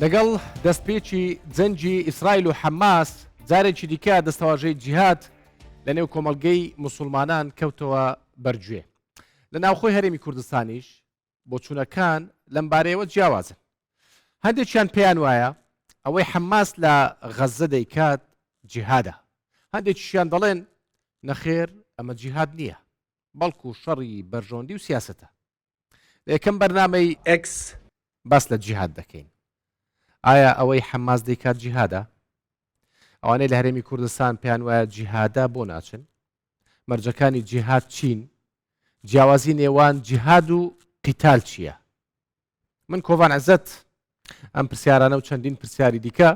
لەگەڵ دەستپێکی جەنگی ئیسرائیل و حەماس جارێکی دیکە دەستەواژەی جیهاد لە نێو کۆمەڵگەی موسڵمانان کەوتەوە بەرگوێ. لە ناوخۆی هەرێمی کوردستانیش بۆچوونەکان لەمبارەیەوە جیاوازن. هەندێکیان پێیان وایە ئەوەی حەماس لە غەززە دەیکات جیهادە، هەندێکیشیان دەڵێن نەخێر ئەمە جیهاد نییە، بەڵکو شەڕی بەرژەوەندی و سیاسەتە. لە یەکەم بەرنامەی ئێکس باس لە جیهاد دەکەین. ئایا ئەوەی حەماس دەیکات جیهادە؟ ئەوانەی لە هەرێمی کوردستان پێیان وایە جیهادە بۆ ناچن؟ مەرجەکانی جیهاد چین؟ جیاوازی نێوان جیهاد و قیتال چییە؟ من کۆڤان عزەت ئەم پرسیارانە و چەندین پرسیاری دیکە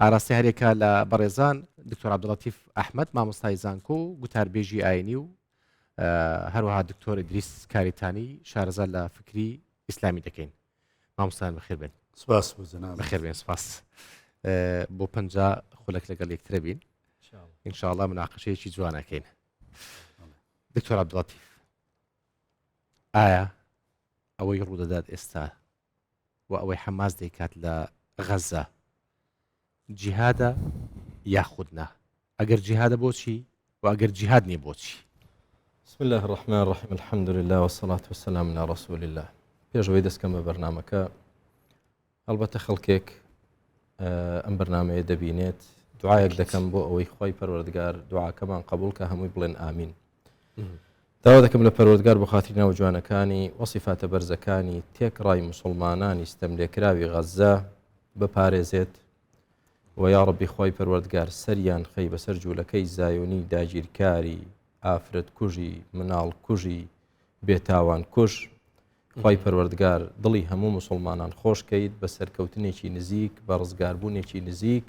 ئاراستەی هەرێکە لە بەڕێزان دکتۆر عبدڵەتیف ئەحمد مامۆستای زانکۆ و گوتاربێژی ئاینی و هەروەها دکتۆر ئیدریس کاریتانی شارەزا لە فکری ئیسلامی دەکەین مامۆستایان بەخێر بێن سپاس بۆ جەناب بەخێر بێن سپاس بۆ پ خولەک لەگەڵ یەکترە بین ئینشاءڵڵا مناقەشەیەکی جوانەکەین دکتۆر عبدڵەتیف ئایا ئەوەی ڕوودەدات ئێستا و ئەوەی حەماس دەیکات لە غەزە جیهادە یاخود نا؟ ئەگەر جیهادە بۆچی و ئەگەر جیهاد نییە بۆچی؟ بسم الله الرحمن الرحیم الحمد لله والصلاة والسلام على رسول الله پێش ئەوەی دەستکەم بە بەرنامەکە هەڵبەتە خەڵکێک ئەم بەرنمەیە دەبینێت دوعاەک دەکەم بۆ ئەوەی خی پەروەردگار دوعاکەمان قبول کە هەمووی بڵێن ئامین داوا دەکەم لە پەروەردگار بۆ خاتری ناوە جوانەکانی و سیفاتە بەرزەکانی تێکڕای موسڵمانانی ستەملێکراوی غەززە بپارێزێت و یاڕەبی خوای پەروەردگار سەریان خەی بەسەر جوولەکەی زایۆنی داگیرکاری ئافرەت کوژی مناڵ کوژی بێتاوان کوژ خوای پەروەردگار دڵی هەموو موسڵمانان خۆش کەیت بە سەرکەوتنێکی نزیک بە ڕزگاربوونێکی نزیک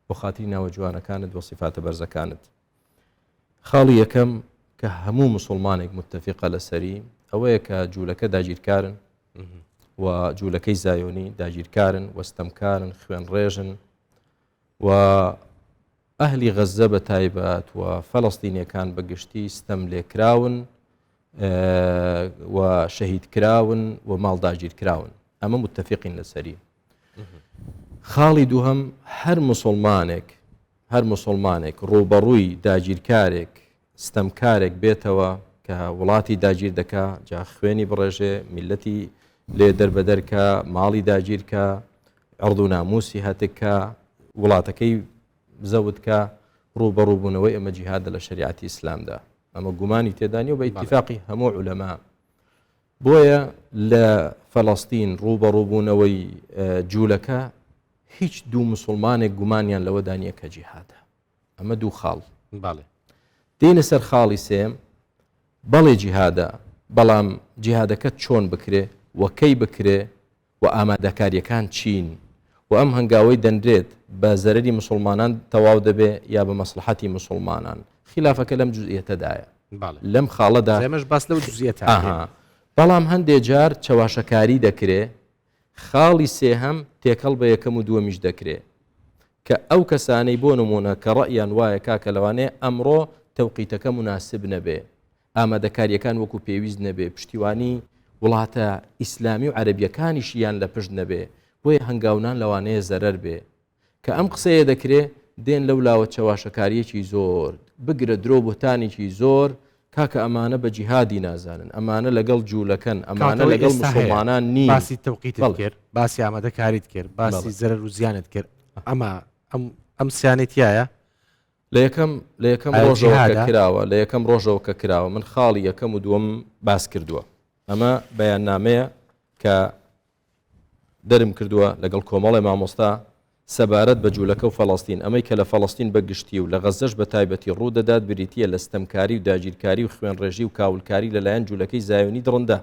بۆ خاتری ناوە جوانەکانت و سیفاتە بەرزەکانت. خاڵی یەکەم کە هەموو مسلمانێک متتەفقە لەسەری ئەوەیە کە جوولەکە داگیرکارن و جوولەکەی زایۆنی داگیرکارن وەستەمکارن خوێن ڕێژن و ئەهلی غەزە بە تایبەت و فەلەستینیەکان بە گشتی ستەم لێکراون و شەهید کراون و ماڵ داگیر کراون ئەمە متتەفقین لەسەری خاڵی دووهەم هەر مسلمانێک هەر موسڵمانێک ڕووبەڕووی داگیرکارێک، ستەمکارێک بێتەوە کە وڵاتی داگیر دەکا، جا خوێنی بڕێژێ، میللەتی لێ دەربەدەر کا، ماڵی داگیر کا، عڕد و نامووسی هەتک کا، وڵاتەکەی زەوت کا، ڕووبەڕووبوونەوەی ئەمە جیهادە لە شەریعەتی ئیسلامدا. ئەمە گومانی تێدا نییە و بە ئیتیفاقی هەموو عولەما. بۆیە لە فەلەستین ڕووبەڕووبوونەوەی جوولەکە هیچ دوو مسلمانێک گومانیان لەوەدا نییە کە جیهادە ئەمە دوو خاڵ بەڵێ دێنە سەر خاڵی سێم بەڵێ جیهادە بەڵام جیهادەکە چۆن بکرێ و کەی بکرێ و ئامادەکاریەکان چین و ئەم هەنگاوەی دەنرێت بە زەرەری مسلمانان تەواو دەبێ یا بە مەسلحەتی مسلمانان خلافەکە لەم جزئیەتەدایە لەم خاڵەدا ئێمەش باس لەو جزئیەتە بەڵام هەندێ جار چەواشەکاری دەکرێ خاڵی سێهەم تێکەڵ بە یەکەم و دووەمیش دەکرێ کە ئەو کەسانەی بۆ نموونە کە ڕەئیان وایە کاکە لەوانەیە ئەمڕۆ تەوقیتەکە موناسب نەبێ، ئامادەکارییەکان وەکو پێویست نەبێ، پشتیوانی وڵاتە ئیسلامی و عەرەبییەکانیشیان لە پشت نەبێ، بۆیە هەنگاونان لەوانەیە زەرەر بێ. کە ئەم قسەیە دەکرێ دێن لەو لاوە چەواشەکاریەکی زۆر بگرە درۆ بوهتانێکی زۆر کاکە ئەمانە بە جیهادی نازانن ئەمانە لەگەڵ جوولەکەن ئەمانە لەگەڵ مسلمانان نین باسی تەوقیتت کرد باسی ئامادەکاریت کرد باسی زەرەر و زیانت کرد ئەمە ئەم ئەم سیانەی تایە لە یەکەم لە یەکەم ڕۆژەوە کە کراوە لە یەکەم ڕۆژەوە کە کراوە من خاڵی یەکەم و دووەم باس کردووە ئەمە بەیاننامەیە کە دەرم کردووە لەگەڵ کۆمەڵێ مامۆستا سەبارەت بە جوولەکە و فەڵەستین، ئەمەی کە لە فەڵەستین بە گشتی و لە غەززەش بە تایبەتی ڕوو دەدات بریتییە لە ستەمکاری و داگیرکاری و خوێنڕێژی و کاولکاری لە لایەن جوولەکەی زایۆنی دڕندە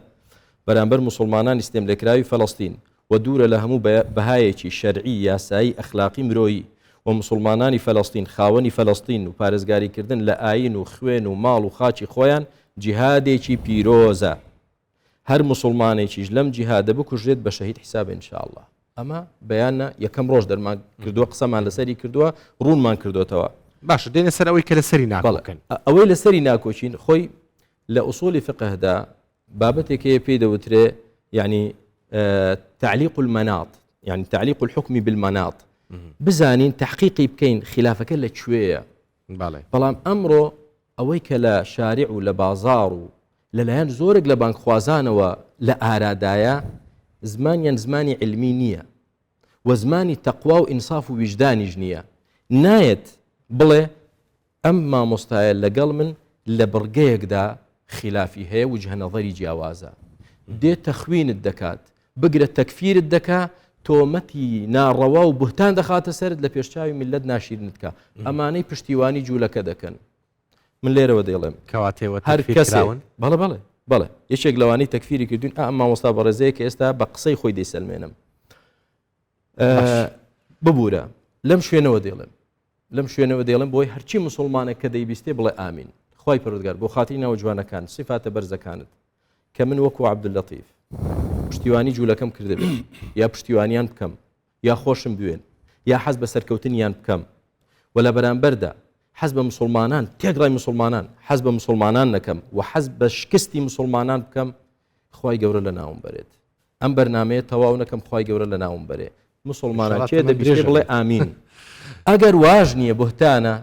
بەرامبەر موسوڵمانانی ستێملێکراوی فەلەستین و دوورە لە هەموو بەهایەکی شەرعی، یاسایی، ئەخلاقی، مرۆیی و موسوڵمانانی فەلەستین خاوەنی فەلەستین و پارێزگاریکردن لە ئایین و خوێن و ماڵ و خاکی خۆیان جیهادێکی پیرۆزە. هەر موسڵمانێکیش لەم جیهادە بکوژرێت بە شەهید حیسابە ان شاء اللە. ئەمە بەیانە یەکەم ڕۆژ دەرمان کردووە قسەمان لەسەری کردووە ڕوونمان کردوێتەوە. باشە دێنە سەر ئەوەی کە لەسەری ناکۆکن. ئەوەی لەسەری ناکۆکین خۆی لە ئوسولی فقهدا بابەتێک هەیە پێی دەوترێ یعنی تعلیق المناط. یعنی تعلیق الحکم بالمناط بزانین تحقیقی بکەین خلافەکە لە کوێیە بەڵام ئەمڕۆ ئەوەی کە لە شارع و لە بازاڕ و لەلایەن زۆرێک لە بانگخوازانەوە لە ئارادایە زمانیان زمانی علمی نییە و زمانی تەقوا و ئینساف و ویژدانیش نییە نایەت بڵێ ئەم مامۆستایە لەگەڵ من لە بڕگەیەکدا خیلافی هەیە وجهە نەزەری جیاوازە دێ تەخوینت دەکات بگرە تەکفیرت دەکا تۆمەتی ناڕەوا و بوهتان دەخاتە سەرت لە پێشچوی میلەت ناشیرنت کە ئەمانەی پشتیوانی جوولەکە دەکەن من لێرەوە دەیڵێم کەواتێوە هەر کەسێ بەڵێ بەڵێ بەڵێ یەکێک لەوانەی تەکفیری کردوین ئەم مامۆستا بەڕێزەیە کە ئێستا بە قسەی خۆی دەیسەلمێنم ببوورە لەم شوێنەوە دەیڵێم لەم شوێنەوە دەیڵێم بۆی هەرچی مسلمانێک کە دەیبیستێ بڵێ ئامین خوای پەروەردگار بۆ خاتری ناوە جوانەکان سیفاتە بەرزەکانت کە من وەکو عەبدوللەتیف پشتیوانی جوولەکەم کردبێت یا پشتیوانیان بکەم یا خۆشم بوێن یا حەز بە سەرکەوتنیان بکەم و لە بەرامبەردا حەز بە مسلمانان تێگڕای مسلمانان حەز بە مسلمانان نەکەم و حەز بە شکستی مسلمانان بکەم خوای گەورە لە ناوم بەرێت ئەم بەرنمەیە تەواو نەکەم خوای گەورە لە ناوم بەرێ مسلمانان کێ دەبیستێ بڵێ ئامین ئەگەر واش نییە بهتانە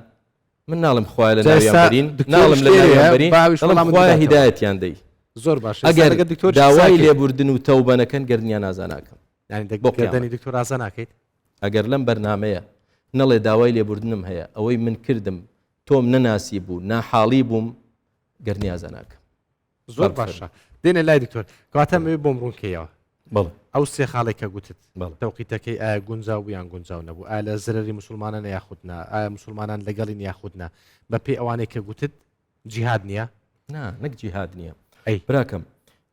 من ناڵم خوایە لە ناویان بەرین ناڵم لە ناویان بەرین دەڵێم خوایە هیدایەتیان دەی زۆر باش ئەگەر دکتۆر داوای لێبوردن و تەوبە نەکەن گەردنیان ئازا ناکەم یانی بۆ گەردنی دکتۆر ئازا ناکەیت ئەگەر لەم بەرنمەیە نەڵێ داوای لێبوردنم هەیە ئەوەی من کردم تۆم نەناسی بوو ناحاڵی بووم گەرنی ئازا ناکەم زۆر باشە دێنە لای دکتۆر کەواتە مەوێ بۆم ڕوونکەیەوە بەڵێ ئەو سێ خاڵێک کە گوتت بەڵێ. تەوقیتەکەی ئایا گونجاو بوو یان گونجاو نەبوو ئایا لە زەرەری مسلمانانە یاخود نا ئایا مسلمانان لەگەڵین یاخود نا بە پێی ئەوانەی کە گوتت جیهاد نییە نا نەک جیهاد نییە ئەی براکەم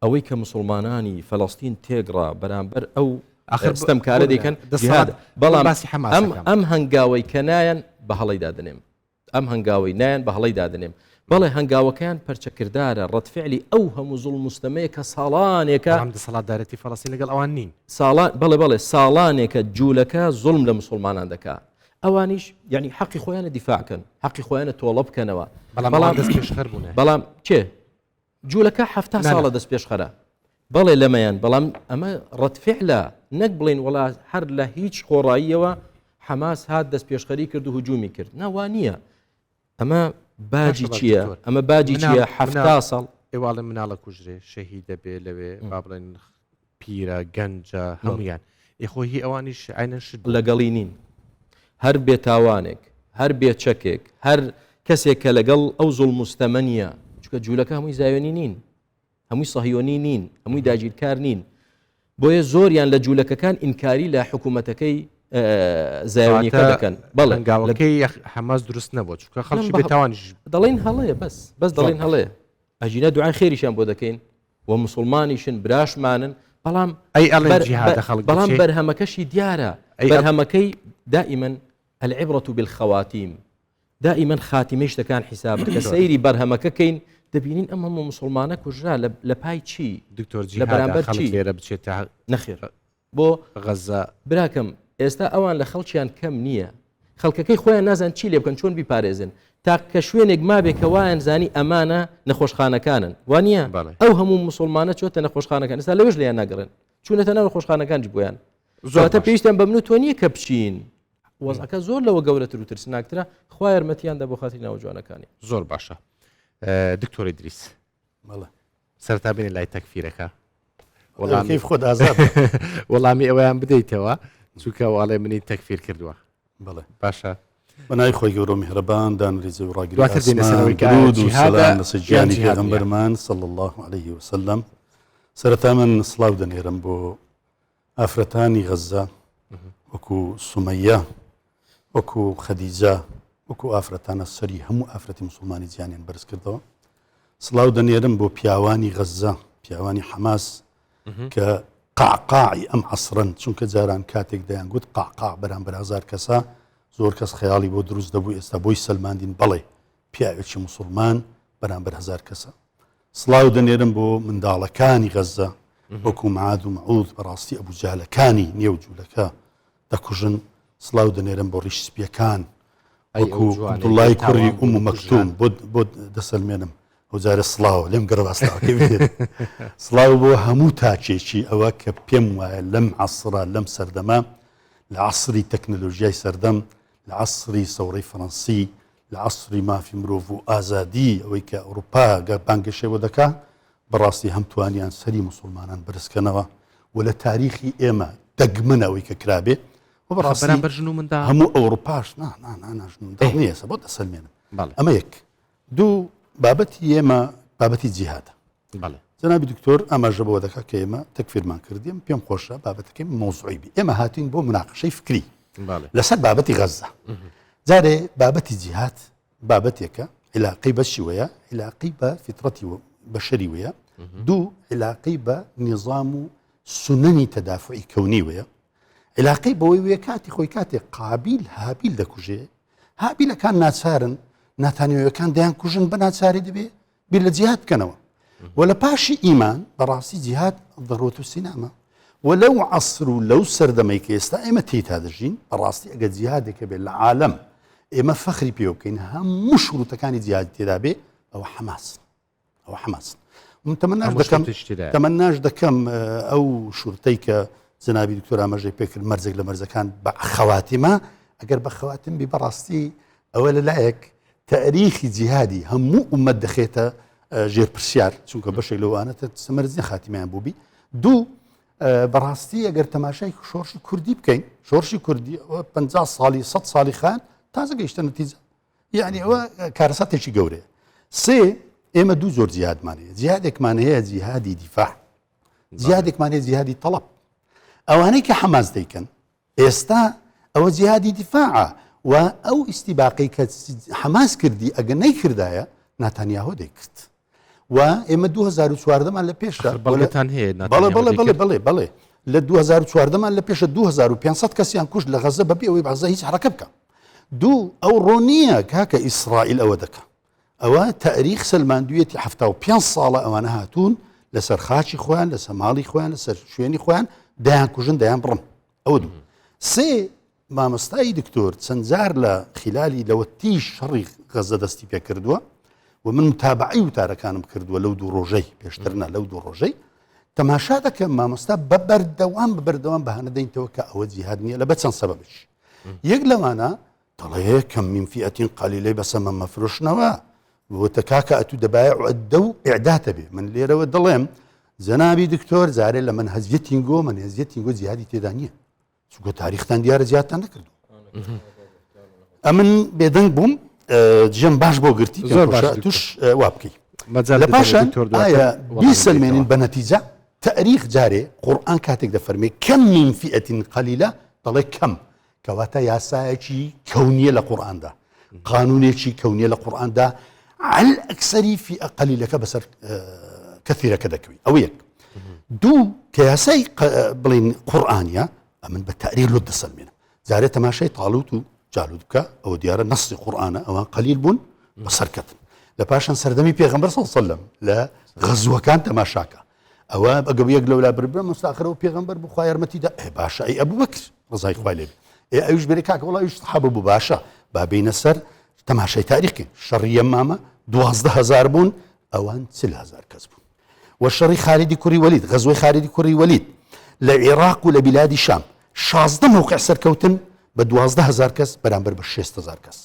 ئەوەی کە مسلمانانی فەلەستین تێگڕا بەرامبەر ئەو ئاخر ستەمکارە دەیکەن دەسەڵات جیهاد بەڵام باسی حەماس ئەم دەکەم. ئەم هەنگاوەی کە نایەن بە هەڵەی دادەنێم ئەم هەنگاوەی نایەن بە هەڵەی دادەنێم. بەڵێ هەنگاوەکەیان پەرچەکردارە، ڕەدفعلی ئەو هەموو زوڵم و ستەمەیە کە ساڵانێکە. بەڵام دەسەڵاتدارێتی فەڵەستین لەگەڵ ئەوان نین. ساڵان، بەڵێ بەڵێ، ساڵانێکە جوولەکە زوڵم لە موسوڵمانان دەکا. ئەوانیش یانی حەقی خۆیانە دیفاع کەن، حەقی خۆیانە تۆڵە بکەنەوە. بەڵام ئەوان دەستپێشخەر بوونە. بەڵام کێ؟ جوولەکە 70 ساڵە دەست پێشخەرە. بەڵێ لەمەیان، بەڵام ئەمە ڕەدفعلە، نەک بڵێین وەڵا هەر لە هیچ خۆڕاییەوە حەماس هات دەست پێشخەری کرد و هجومی کرد نا وا نییە ئەمە باجی چییە ئەمە باجی چییە 70 ساڵ ئێواڵێ مناڵە کوژرێ شەهی دەبێ لەوێ با بڵێن پیرە گەنجە هەمویان ئێخۆ هی ئەوانیش عینەن شت لەگەڵی نین هەر بێتاوانێک هەر بێچەکێک هەر کەسێک کە لەگەڵ ئەو زوڵم و ستەمە نییە چونکە جوولەکە هەمووی زایۆنی نین هەمووی سەهیۆنی نین هەمووی داگیرکار نین بۆیە زۆریان لە جوولەکەکان ئینکاری لە حکوومەتەکەی زایۆنیەکە دەکەن بەڵێ هەنگاوەکەی حەماس دروست نەبوو چونکە خەڵکی بێتاوانیش دەڵێن هەڵەیە بەس بەس دەڵێن هەڵەیە ئەگینا دوعای خێریشیان بۆ دەکەین و مسلمانیشن براشمانن بەڵام ئەی ئەڵێن جیهادە خەڵک بەڵام بەرهەمەکەشی دیارە بەرهەمەکەی دائیمەن العبرة بالخواتيم دائیمەن خاتیمەی شتەکان حیسابە کە سەیری بەرهەمەکە کەین دەبینین ئەم هەموو مسلمانە کوژرا لە پای چی دکتۆر لە بەرامبەر چی لێرە بچێتە نەخێر بۆ غەزە براکەم ئێستا ئەوان لە خەڵکیان کەم نییە خەڵکەکەی خۆیان نازان چی لێ بکەن چۆن بیپارێزن تا کە شوێنێک مابێ کە وایان زانی ئەمانە نەخۆشخانەکانن وانە ئەو هەموو مسلمانە چۆتە نەخۆشخانەکان ئێستا لەوێش لێیان ناگەڕێن چوونەتە ناو نەخۆشخانەکان بۆیان زۆرتە پێویستیان بە من و تۆ نییە کە بچین وەزعەکە زۆر لەوە گەورەتر و ترسناکترە خوا یارمەتیان دە بۆ خاتری ناوە جوانەکانی. زۆر باشە دکتۆری دریس سەرتا بێنە لای تەکفیرەکە وەڵامی خۆت ئازاد وەڵامی ئەویان بدەیتەوە چونکە واڵێ منی تەکفیر کردووە بەڵێ باشە بەناوی خۆی گەورە و میهرەبان دانری زەوی ڕاگری دواتر دێنە سەرەوەی کە درود و جیهادە سەلام لەسەر یان گیانی جیهاد نییە. پێغەمبەرمان صلی الله علیه وسلم سەرەتا من سڵاو دەنێرم بۆ ئافرەتانی غەززە وەکو سومەیە وەکو خەدیجە وەکو ئافرەتانە سەری هەموو ئافرەتی مسلمانی جیانیان بەرز کردەوە سڵاو دەنێرم بۆ پیاوانی غەززە پیاوانی حەماس کە قاقاعی ئەم عسرن چونکە جاران کاتێک دەیان گوت قاقا بەرامبەر هزار کەسە زۆر کەس خەیاڵی بۆ دروست دەبوو ئێستا بۆی سەلماندین بەڵێ پیاوێکی مسلمان بەرامبەر هزار کەسە سڵاو دەنێرم بۆ منداڵەکانی غەززە وەکو معاد و مەعوذ بەڕاستی ئەبوو جەهلەکانی نێو جوولەکە دەکوژن سڵاو دەنێرم بۆ ڕیش سپیەکان وەکو عەبدوڵای کوڕی ئوم مەکتوم بۆ دەسەلمێنم. ئەو جارە سڵاو لێم گەڕ سڵاوەکەی بێت. سڵاو بۆ هەموو تاکێکی ئەوە کە پێم وایە لەم عەسرە لەم سەردەمە لە عەسری تەکنەلۆژیای سەردەم لە عەسری سەوڕەی فەرەنسی لە عەسری مافی مرۆڤ و ئازادی ئەوەی کە ئەوروپا گە بانگەشەی بۆ دەکا بەڕاستی هەم توانیان سەری موسڵمانان بەرزکەنەوە و لە تاریخی ئێمە دەگمەنە ئەوەی کە کرابێ و بەڕاستی بەرامبەر ژن و منداڵ هەموو ئەوروپاش نا نا نا نا ژن و منداڵ نییە سە بۆ دەسەلمێنم ئەمە یەک دوو بابەتی ئێمە بابەتی جیهادە بەڵێ. جەنابی دکتۆر ئاماژە بەوە دەکات کە ئێمە تەکفیرمان کردیم پێم خۆشە بابەتەکەی مەوزوعی بی ئێمە هاتین بۆ مناقشەی فکری لەسەر بابەتی غەزە جارێ بابەتی جیهاد بابەتێکە علاقەی بە شیوەیە علاقەی بە فیترەتی بەشەری وەیە دوو علاقەی بە نیظام و سوننی تەدافعی کەونی وەیە علاقەی بەوەی وێ کاتی خۆی کاتێک قابیل هابیل دەکوژێ هابیلەکان ناچارن ناتانیۆیەکان دەیان کوژن بە ناچاری دەبێ بیر لە جیهاد بکەنەوە و لە پاشی ئیمان بەڕاستی جیهاد ضرورەت و سینامە و لەو عەسر و لەو سەردەمەی کە ئێستا ئێمە تێیدا دەژین بەڕاستی ئەگەر جیهادێکە بێت لە عالەم ئێمە فەخری پێوە بکەین هەموو شروتەکانی جیهاد تێدا بێ ئەوە حەماس ئەوە حەماس من تەمەناش دەکەم تەمەناش دەکەم ئەو شورتەی کە جەنابی دکتۆر ئاماژەی پێکرد مەرجێک لە مەرجەکان بە خەواتیمە ئەگەر بە خەواتم بی بەڕاستی ئەوە لەلایەک تەئریخی جیهادی هەموو ئومەت دەخێتە ژێر پرسیار چونکە بەشێک لەوانە مەرج نیە خاتیمەیان بووبی دوو بەڕاستی ئەگەر تەماشای شۆڕشی کوردی بکەین شۆڕشی کوردی ئەوە 50 ساڵی 100 ساڵی خان تازە گەیشتە نەتیجە یعنی ئەوە کارەساتێکی گەورەیە سێ ئێمە دوو زۆر جیهادمان هەیە جیهادێکمان هەیە جیهادی دیفاع جیهادێکمان هەیە جیهادی تەڵەب ئەوانەی کە حەماس دەیکەن ئێستا ئەوە جیهادی دیفاعە و ئەو ئیستیباقەی کە حەماس کردی ئەگە نەیکردایە ناتانیاهۆ دەیکرد و ئێمە 2014 مان لە پێشە بەڵێتان هەیە بەڵێ بەڵێ بەڵێ بەڵێ بەڵێ لە 2014 مان لە پێشە 2500 کەسیان کوشت لە غەزە بەبێ ئەوەی غەزە هیچ حرەکە بکە دوو ئەو ڕۆ نییە کاکە ئیسرائیل ئەوە دەکە ئەوە تاریخ سەلماندویەتی 75 ساڵە ئەوانە هاتوون لەسەر خاچی خۆیان لەسەر ماڵی خۆیان لەسەر شوێنی خۆیان دەیان کوژن دەیان بڕن ئەوە دوو سێ مامۆستای دکتۆر چەند جار لە خلالی لەوە تیش شەڕی غەزە دەستی پێ کردووە و من متابعی وتارەکانم کردووە لەو دوو ڕۆژەی پێشتر نا لەو دوو ڕۆژەی تەماشا دەکەم مامۆستا بە بەردەوام بە بەردەوام بەهانە دەینتەوە کە ئەوە جیهاد نییە لە بە چەند سەبەبش یەک لەوانە دەڵێ کەم من فئەتین قەلیلەی بەسە مە مەفرۆشنەوە وتە کاکە ئەتوو دەبایە عدە و ئیعداتە بێ من لێرەوە دەڵێم جەنابی دکتۆر جارێ لە مەنهەجیە تینگۆ مەنهەجیە تینگۆ جیهادی تێدا نییە چونکە تاریختان دیارە جیهادتان نەکردو ئەمن بێدەنگ بووم جێم باش بۆ گرتی زۆر باش توش وا بکەی لە پاشان ئایا بیسەلمێنین بە نەتیجە تاریخ جارێ قورئان کاتێک دەفەرمێ کەم من فئەتین قەلیلە دەڵێ کەم کەواتە یاسایەکی کەونیە لە قورئاندا قانونێکی کەونیە لە قورئاندا عل ئەکسەری فیئە قەلیلەکە بەسەر کەثیرەکە دەکەوی ئەوە یەک دوو کە یاسای بڵین قورئانیە ئەمن بە تاریخ لۆت دەسەلمێنم جارێ تەماشای تاڵوت و جالوت بکە ئەوە دیارە نەسی قورئانە ئەوان قەلیل بوون بەسەرکەتن لە پاشان سەردەمی پێغەمبەر صلی الله علیه وسلم لە غەزوەکان تەماشاکە ئەوە ئەگە یەک لەولا بربرە مستاخرەوە پێغەمبەر بوو خوا یارمەتی دا ئێ باشە ئەی ئەبوبەکر ڕزای خوای لێ بێ ئێ ئەویش بێ کاکە وڵا ئەویش سەحابە بوو باشە با بینە سەر تەماشای تاریخ کەین شەڕی یەمامە 12 هەزار بوون ئەوان 40 هەزار کەس بوون و شەڕی خالیدی کوڕی وەلید غەزوەی خالیدی کوڕی وەلید لە عێراق و لە بیلادی شام 16 موقع سەرکەوتن بە 12 هەزار کەس بەرامبەر بە 6 هەزار کەس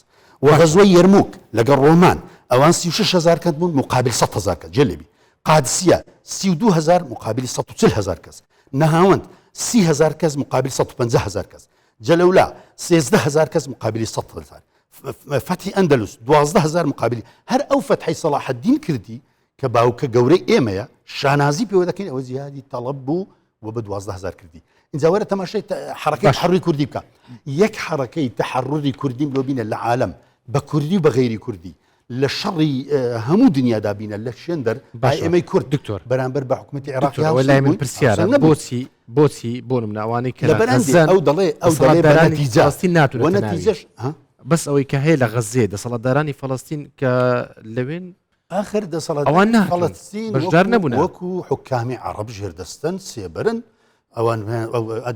و غەزوەی یەرموک لەگەڵ ڕۆمان ئەوان 36 هەزار کەس بوون مقابل 100 هەزار کەس جێ لێبی قادسیە 32 هەزار مقابلی 140 هەزار کەس، نەهاوەند 30 هەزار کەس مقابلی 150 هەزار کەس، جەلەولا 13 هەزار کەس مقابلی 100 هەزار، فەتحی ئەندەلوس 12 هەزار مقابلی هەر ئەو فەتحەی سەڵاحەدین کردی کە باوکە گەورەی ئێمەیە شانازی پێوە دەکەین ئەوە جیهادی تەڵەب بوو و بە 12 هەزار کردی. ئینجا وەرە تەماشای حەڕەکەی تەحەڕوری کوردی بکە یەک حەڕەکەی تەحەڕوری کوردیم لۆ بینە لە عالەم بە کوردی و بە غەیری کوردی لە شەڕی هەموو دنیادا بینە لە شوێندەر باشە ئێمەی کورد دکتۆر بەرامبەر بە حکوومەتی عێراق دکتۆر ئەوە لای من پرسیارە بۆچی بۆچی بۆ نمونە ئەوانەی کە لە لە غەززەن ئەو دەڵێ ئەو دەڵێ بە دەسەڵاتدارانی نەتیجە فەڵەستین ناتونەتە وە ناوی نەتیجەش ها؟ بەس ئەوەی کە هەیە لە غەززەیە دەسەڵاتدارانی فەڵەستین کە لەوێن ئاخر دەسەڵاتدارانی ئەوان نەهاتوون فەڵەستین بەشدار وەکو نەبوونە وەکو حکامی عەڕەب ژێردەستەن سێبەرن ئەوان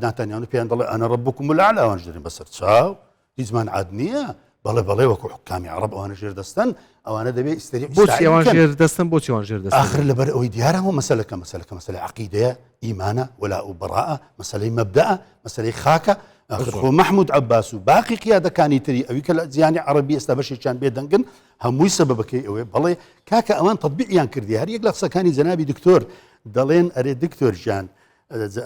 ناتانیان پێیان دەڵێ ئەنە ڕەبکم الأعلى ئەوان ژێرن بەسەر چاو هیچمان عاد نییە. بەڵێ بەڵێ وەکو حکامی عرب ئەوانە ژێر دەستن ئەوانە دەبێ ئیستری بۆچی ئەوان ژێر دەستن بۆچی ئەوان ژێر دەستن ئاخر لەبەر ئەوەی دیارە هەموو مەسەلەکە مەسەلەکە مەسەلەی عەقیدەیە ئیمانە وەلا و بەڕاء مەسەلەی مەبدەئە مەسەلەی خاکە ئاخر خۆ مەحمود عەباس و باقی قیادەکانی تری ئەوی کە لە جیهانی عەڕەبی ئێستا بەشێکیان بێدەنگن هەمووی سەبەبەکەی ئەوەیە بەڵێ کاکە ئەوان تەتبیعیان کردی هەر یەک لە قسەکانی جەنابی دکتۆر دەڵێن ئەرێ دکتۆر گیان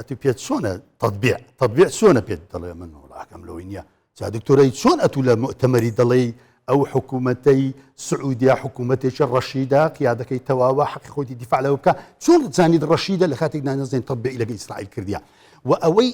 ئەتو پێت چۆنە تەتبیع تەتبیع چۆنە پێت دەڵێ من وڵاکەم لەوەی نییە جا دکتۆر ئەی چۆن ئەتوو لە موئتەمەری دەڵێی ئەو حکوومەتەی سعودیا حکوومەتێکی ڕەشیدە قیادەکەی تەواوە حەقی خۆیتی دیفاع لەوە بکا چۆن زانیت ڕەشیدە لە کاتێک نانەزانین تەتبیعی لەگەڵ ئیسرائیل کردیە و ئەوەی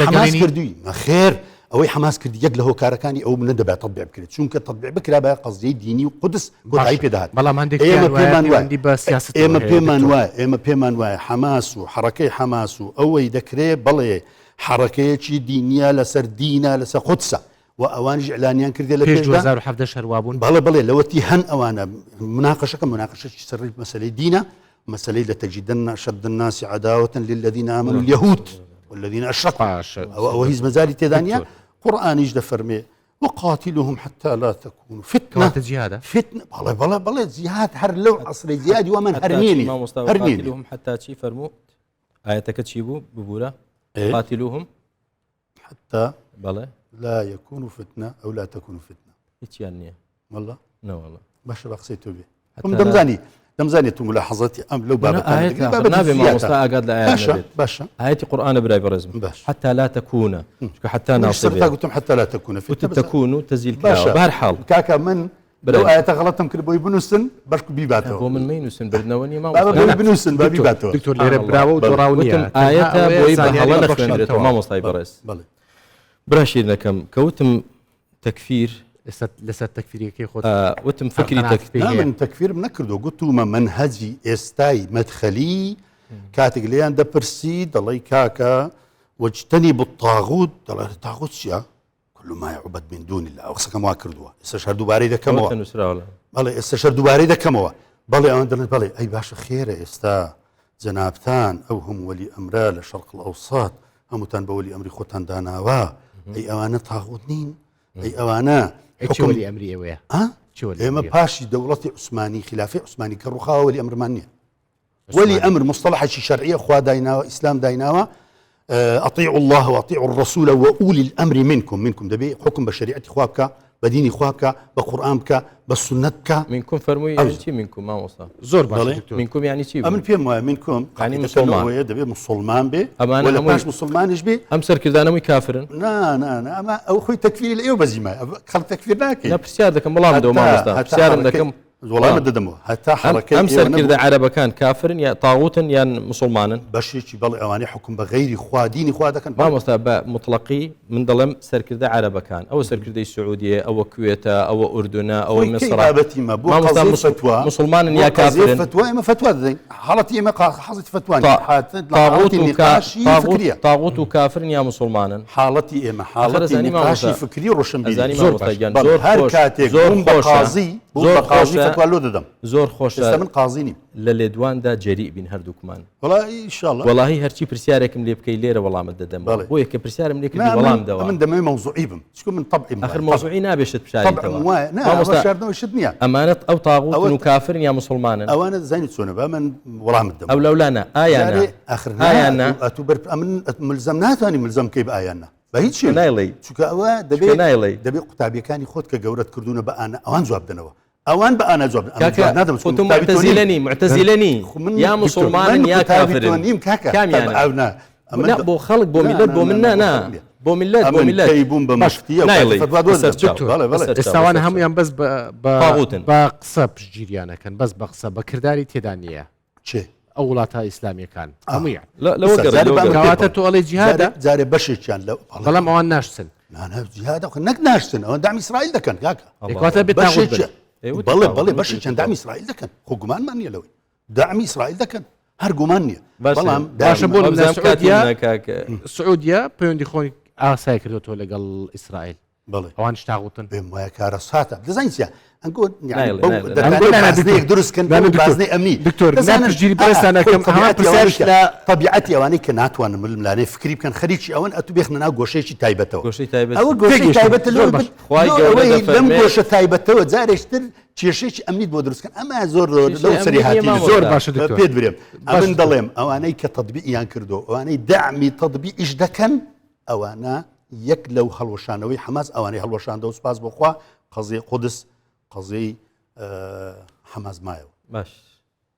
حەماس کردووی نەخێر ئەوەی حەماس کردی یەک لە هۆکارەکانی ئەو نەدەبا تەتبیع بکرێت چونکە تەتبیع بکرابایە قەزیەی دینی و قودس کۆتایی پێدەهات بەڵام هەندێک ئێمە پێمان وایە بە سیاسەت ئێمە پێمان وایە ئێمە پێمان وایە حەماس و حەڕەکەی حەماس و ئەوەی دەکرێ بەڵێ حەڕەکەیەکی دینیە لەسەر دینە لەسەر قودسە و ئەوانیش ئیعلانیان کردێ لە پێش 2017 هەر وابوون. بەڵێ بەڵێ لەوەتی هەن ئەوانە مناقەشەکە مناقەشەکی سەر مەسەلەی دینە مەسەلەی لەتەجدن أشد الناس عداوة للذین آمنوا اليهود والذین أشركوا باشە ئەوە ئەوە هیچ مەجالی تێدا نییە قورئانیش دەفەرمێ وقاتلوهم حتى لا تكون فتنة کەواتە جیهادە فتنة بەڵێ بەڵێ بەڵێ جیهاد هەر لەو عەسرەی جیهادی وەمن هەر حتى چی نییە مامۆستا هەر نییە وقاتلوهم حتى چی فەرموو ئایەتەکە چی بوو ببوورە إيه؟ قاتلوهم حتى بەڵێ لا يكون فتنة أو لا تكون فتنة هیچیان نییە والله نەوەڵە باشە بە قسەی تۆ بێ من دەمزانی دەمزانی تو ملاحظەتی ئەم لەو بابەتانە دەگری، بابەتی نابێ جزئیاتە. مامۆستا ئاگات لە ئایا باشە نەبێت باشە ئاەتی قورآانە برای بەڕێزم باش. حتى لا تكون چونکە حتى منیش ناصبێ سەرەتا گوتم حتى لا تكون فتنة وتت بس تكون و تزیل باشە کراوە بەهەر حاڵ کاکە من لەو برای. ئاەتە غەڵەتم کرد بۆی بنووسن بەشک بیباتەوە بۆ من مەینووسن بردنەوە نییە بابە مامۆستا بۆی بنووسن با بیباتەوە دکتۆر لێرە براوە و دۆڕاو نییە وتم ئاەتە تەنها ئەوەیە بۆی بە زانیاری هەڵە بەخشێتەوە. نەخوێنرێتەوە مامۆستای بەڕێز بەڵێ برا شیرنەکەم کەوتم تەکفیر ئێستا لەسەر تەکفیریەکەی خۆت وتم فکری قەناعەت تەک پێی نا هەیە. من تەکفیرم نەکردو گوتومە مەنهەجی ئێستای مەدخەلی کاتێک لێیان دەپرسی دەڵێی کاکە وەجتەنی الطاغوت دەڵێ تاغوت چییە كل ما يعبد من دون الله ئەو قسەکەم وا کردووە ئێستاش هەر دووبارەی دەکەمەوە ئەوە نووسراوە لە بەڵێ ئێستاش هەر دووبارەی دەکەمەوە بەڵێ ئەوان دەڵێن بەڵێ ئەی باشە خێرە ئێستا جەنابتان ئەو هەموو وەلی ئەمرە لە شەرق الئەوسەت هەمووتان بە وەلی ئەمری خۆتان داناوە ئەی ئەوانە تاغوت نین ئەی ئەوانە ئەی چی حکم وەلی ئەمری ئێوەیە ها؟ چی وەلی ئێمە ئەمریە؟ پاشی دەوڵەتی عوسمانی خلافەی عوسمانی کە ڕووخاوە وەلی ئەمرمان نییە وەلی ئەمر مصطلحێکی شەرعیە خوا دایناوە ئیسلام دایناوە أطيعوا الله وأطيعوا الرسول وأولي الأمر منكم منكم دەبێ حکم بە شەریعەتی خوا بکە بە دینی خوا بکە بە قورئان بکە بە سوننەت بکە منكم فەرمووی ئەو یعنی چی منكم مامۆستا زۆر باشە بەڵێ. دکتۆر منكم یعنی چی بوو؟ ئەمن پێم وایە منكم یعنی قاعدەکە مسلمان. لەوەیە دەبێ مسلمان بێ ئەمانە وە لە هەمووی- پاش مسلمانیش بێ ئەم سەرکردانەمەی کافرن نا نا نا ئەمە ئەو خۆی تەکفیری لە ئێوە بەزیمە خەڵک تەکفیر ناکەی نا پرسیار دەکەم وەڵام دەوە مامۆستا پرسیارم دەکەم وەڵامت دەدەمەوە هەتا حەڕەکەی ئەم ئێوە سەرکردە نەبوو. عەرەبەکان کافرن یا تاغوتن یان مسلمانن؟ بەشێکی بەڵێ ئەوانەی حوکم بە غەیری خوا دینی خوا دەکەن بەڵێ. مامۆستا بە مطلقی من دەڵێم سەرکردە عەرەبەکان ئەوە سەرکردەی سعودیە ئەوە کوێتە ئەوە ئوردونە ئەوە خۆی کەی میسرە بابەتی مە بۆ مامۆستا قەزیەی مسل- فەتوا مسلمانن بۆ یا قەزیەی کافرن؟ فەتوا ئێمە فەتوا دەدەین حاڵەتی ئێمە حاڵەتی فەتوا نییە. طا- حالەت لە طاغوت حاڵەتی و کا- نقاشی طاغوت- فکریە. طاغوت و کافرن یا مسلمانن؟ حاڵەتی ئێمە حاڵەتی ئەزانی نقاشی مامۆستا. فکری ڕۆشنبیری. ئەزانی زۆر مامۆستا باش. گیان، بەڵێ، زۆر هەر خۆش- کاتێک زۆر بووم بە خۆشە. قازی بووم زۆر بە قازی خۆشە. فەتوا لۆ دەدەم. زۆر خۆشە. ئێستا من قازی نیم. لە لێدواندا جەریء بین هەردووکمان. وەڵا ئینشاڵڵا. وەڵاهی هەرچی پرسیارێکم لێ بکەی لێرە وەڵامت دەدەمەوە. بەڵێ. بۆیە کە پرسیارم لێ کردی نا، وەڵام من- دەوە. من دەمەوێ مەوزوعی بم. چونکە من طبعیم ئاخر وایە. مەوزوعی نابێ شت بشاریتەوە. طبعم وایە. نا، مامۆستا، ئەوە شاردنەوەی شت نییە. ئەمانەت ئەو تاغوتن ئەوە و کافرن یا مسلمانن؟ ئەوانە زانی چۆنە با من وەڵامت دەمەوە. ئەو لەولا نا. ئایا نا؟ جارێ ئاخر نا، ئایا نا؟ ئەتوو بەر- ئەمن ملزەم ناتوانی ملزەم بکەی بە ئایا نا. بە هیچ شێوەیەک. نایڵێی. چونکە ئەوە دەبێ چونکە نایڵێی. دەبێ قوتابیەکانی خۆت کە گەورەت کردوونە بە ئانا ئەوان جواب دەنەوە. ئەوان بە ئانا جواب دەن. کاکە، جواب نادەم، خۆ تۆ چونکە قوتابی تۆ معتەزیلە نیم. نی، معتەزیلە نی. خۆ من یا دکتۆر، مسلمانن من یا قوتابی تۆ کافرن. نیم کاکە. کامیانن؟ ئەو نا. ئەمن نا، بۆ خەڵک، بۆ نا، میللەت، نا، بۆ نا، من نا، نا، نا. بۆ خەڵک نییە. بۆ میللەت، بۆ ئەمن میللەت. کەی بووم بە باش، مفتیە و نایڵێی. فەتوا دۆزم. بەسەر چاو. دکتۆر، بەڵێ، بەڵێ. بەسەر چاو، ئێستاوان بەسەر چاو. هەموویان بەس بە تاغوتن. بە قسە پشتگیریانەکەن، بەس بە قسە، بە کرداری تێدا نییە. چێ؟ ئەو وڵاتە ئیسلامیەکان هەموویان. لەوە گەڕێ، جارێ لەوە با گەڕێ. کەواتە تۆ ئەڵێ جیهادە؟ جارێ بەشێکیان لەو بەڵێ. بەڵام ئەوان ناشتن. نا، نا، جیهادە، خۆ نەک ناشتن، ئەوان دامی ئیسرائیل دەکەن کاکە. کەواتە بێت تاغوت بن. بەشێکیان. ئێ، وتی بەڵێ، تاغوت، بەڵێ، وتی بەشێکیان تاغوت. دامی ئیسرائیل دەکەن. خۆ گومانمان نییە لەوەی. دامی ئیسرائیل دەکەن. هەر گومان نییە. باشە. بەڵام باشە، دامی بۆ وابزانم لە سعودیە کاتیان نا، کاکە. سعودیە پەیوەندی خۆی ئاسای کردوەوە لەگەڵ ئیسرائیل. بەڵێ ئەوانیش تاغوتن؟ پێم وایە کارەساتە. دەزانی چیە؟ ئەنگۆ نایڵێ، نایڵێ. ئەنگۆ نا، نا، دکتۆر. بازنەیەک دروست کەن نا، نا، بەو دکتۆر. بازنەی ئەمنی. دکتۆر، نا دەزانن پشتگیری ئا، بەڕێزتان خۆی ئەکەم، هەمان تەبیعەتی پرسیارش ئەوانەی کە لە تەبیعەتی ئەوانەی کە ناتوانن ململانێ فکری بکەن خەریکی ئەوەن ئەتوو بێخنە ناو گۆشەیەکی تایبەتەوە. گۆشەی تایبەت ئەوە گۆشەی تێگەیشتم. تایبەتە زۆر لۆ باش. خوای لۆ گەورە ئەوەی لەم دەفەرمێ گۆشە تایبەتەوە جارێکتر کێشەیەکی ئەمنیت بۆ دروست کەن ئەمە زۆر زۆر کێشەی لەو ئەمنی سەری نییە هاتین مامۆستا. زۆر باشە دکتۆر. پێت برێم باشە ئەمن دکتۆر. دەڵێم ئەوانەی کە تەطبیقیان کردو ئەوانەی دەعمی تەطبیقیش دەکەن ئەوانە یەک لەو هەڵوەشانەوەی حەماس ئەوانەی هەڵوەشاندەوە سوپاس بۆ خوا قەزیەی قودس قەزیەی حەماس مایەوە. باش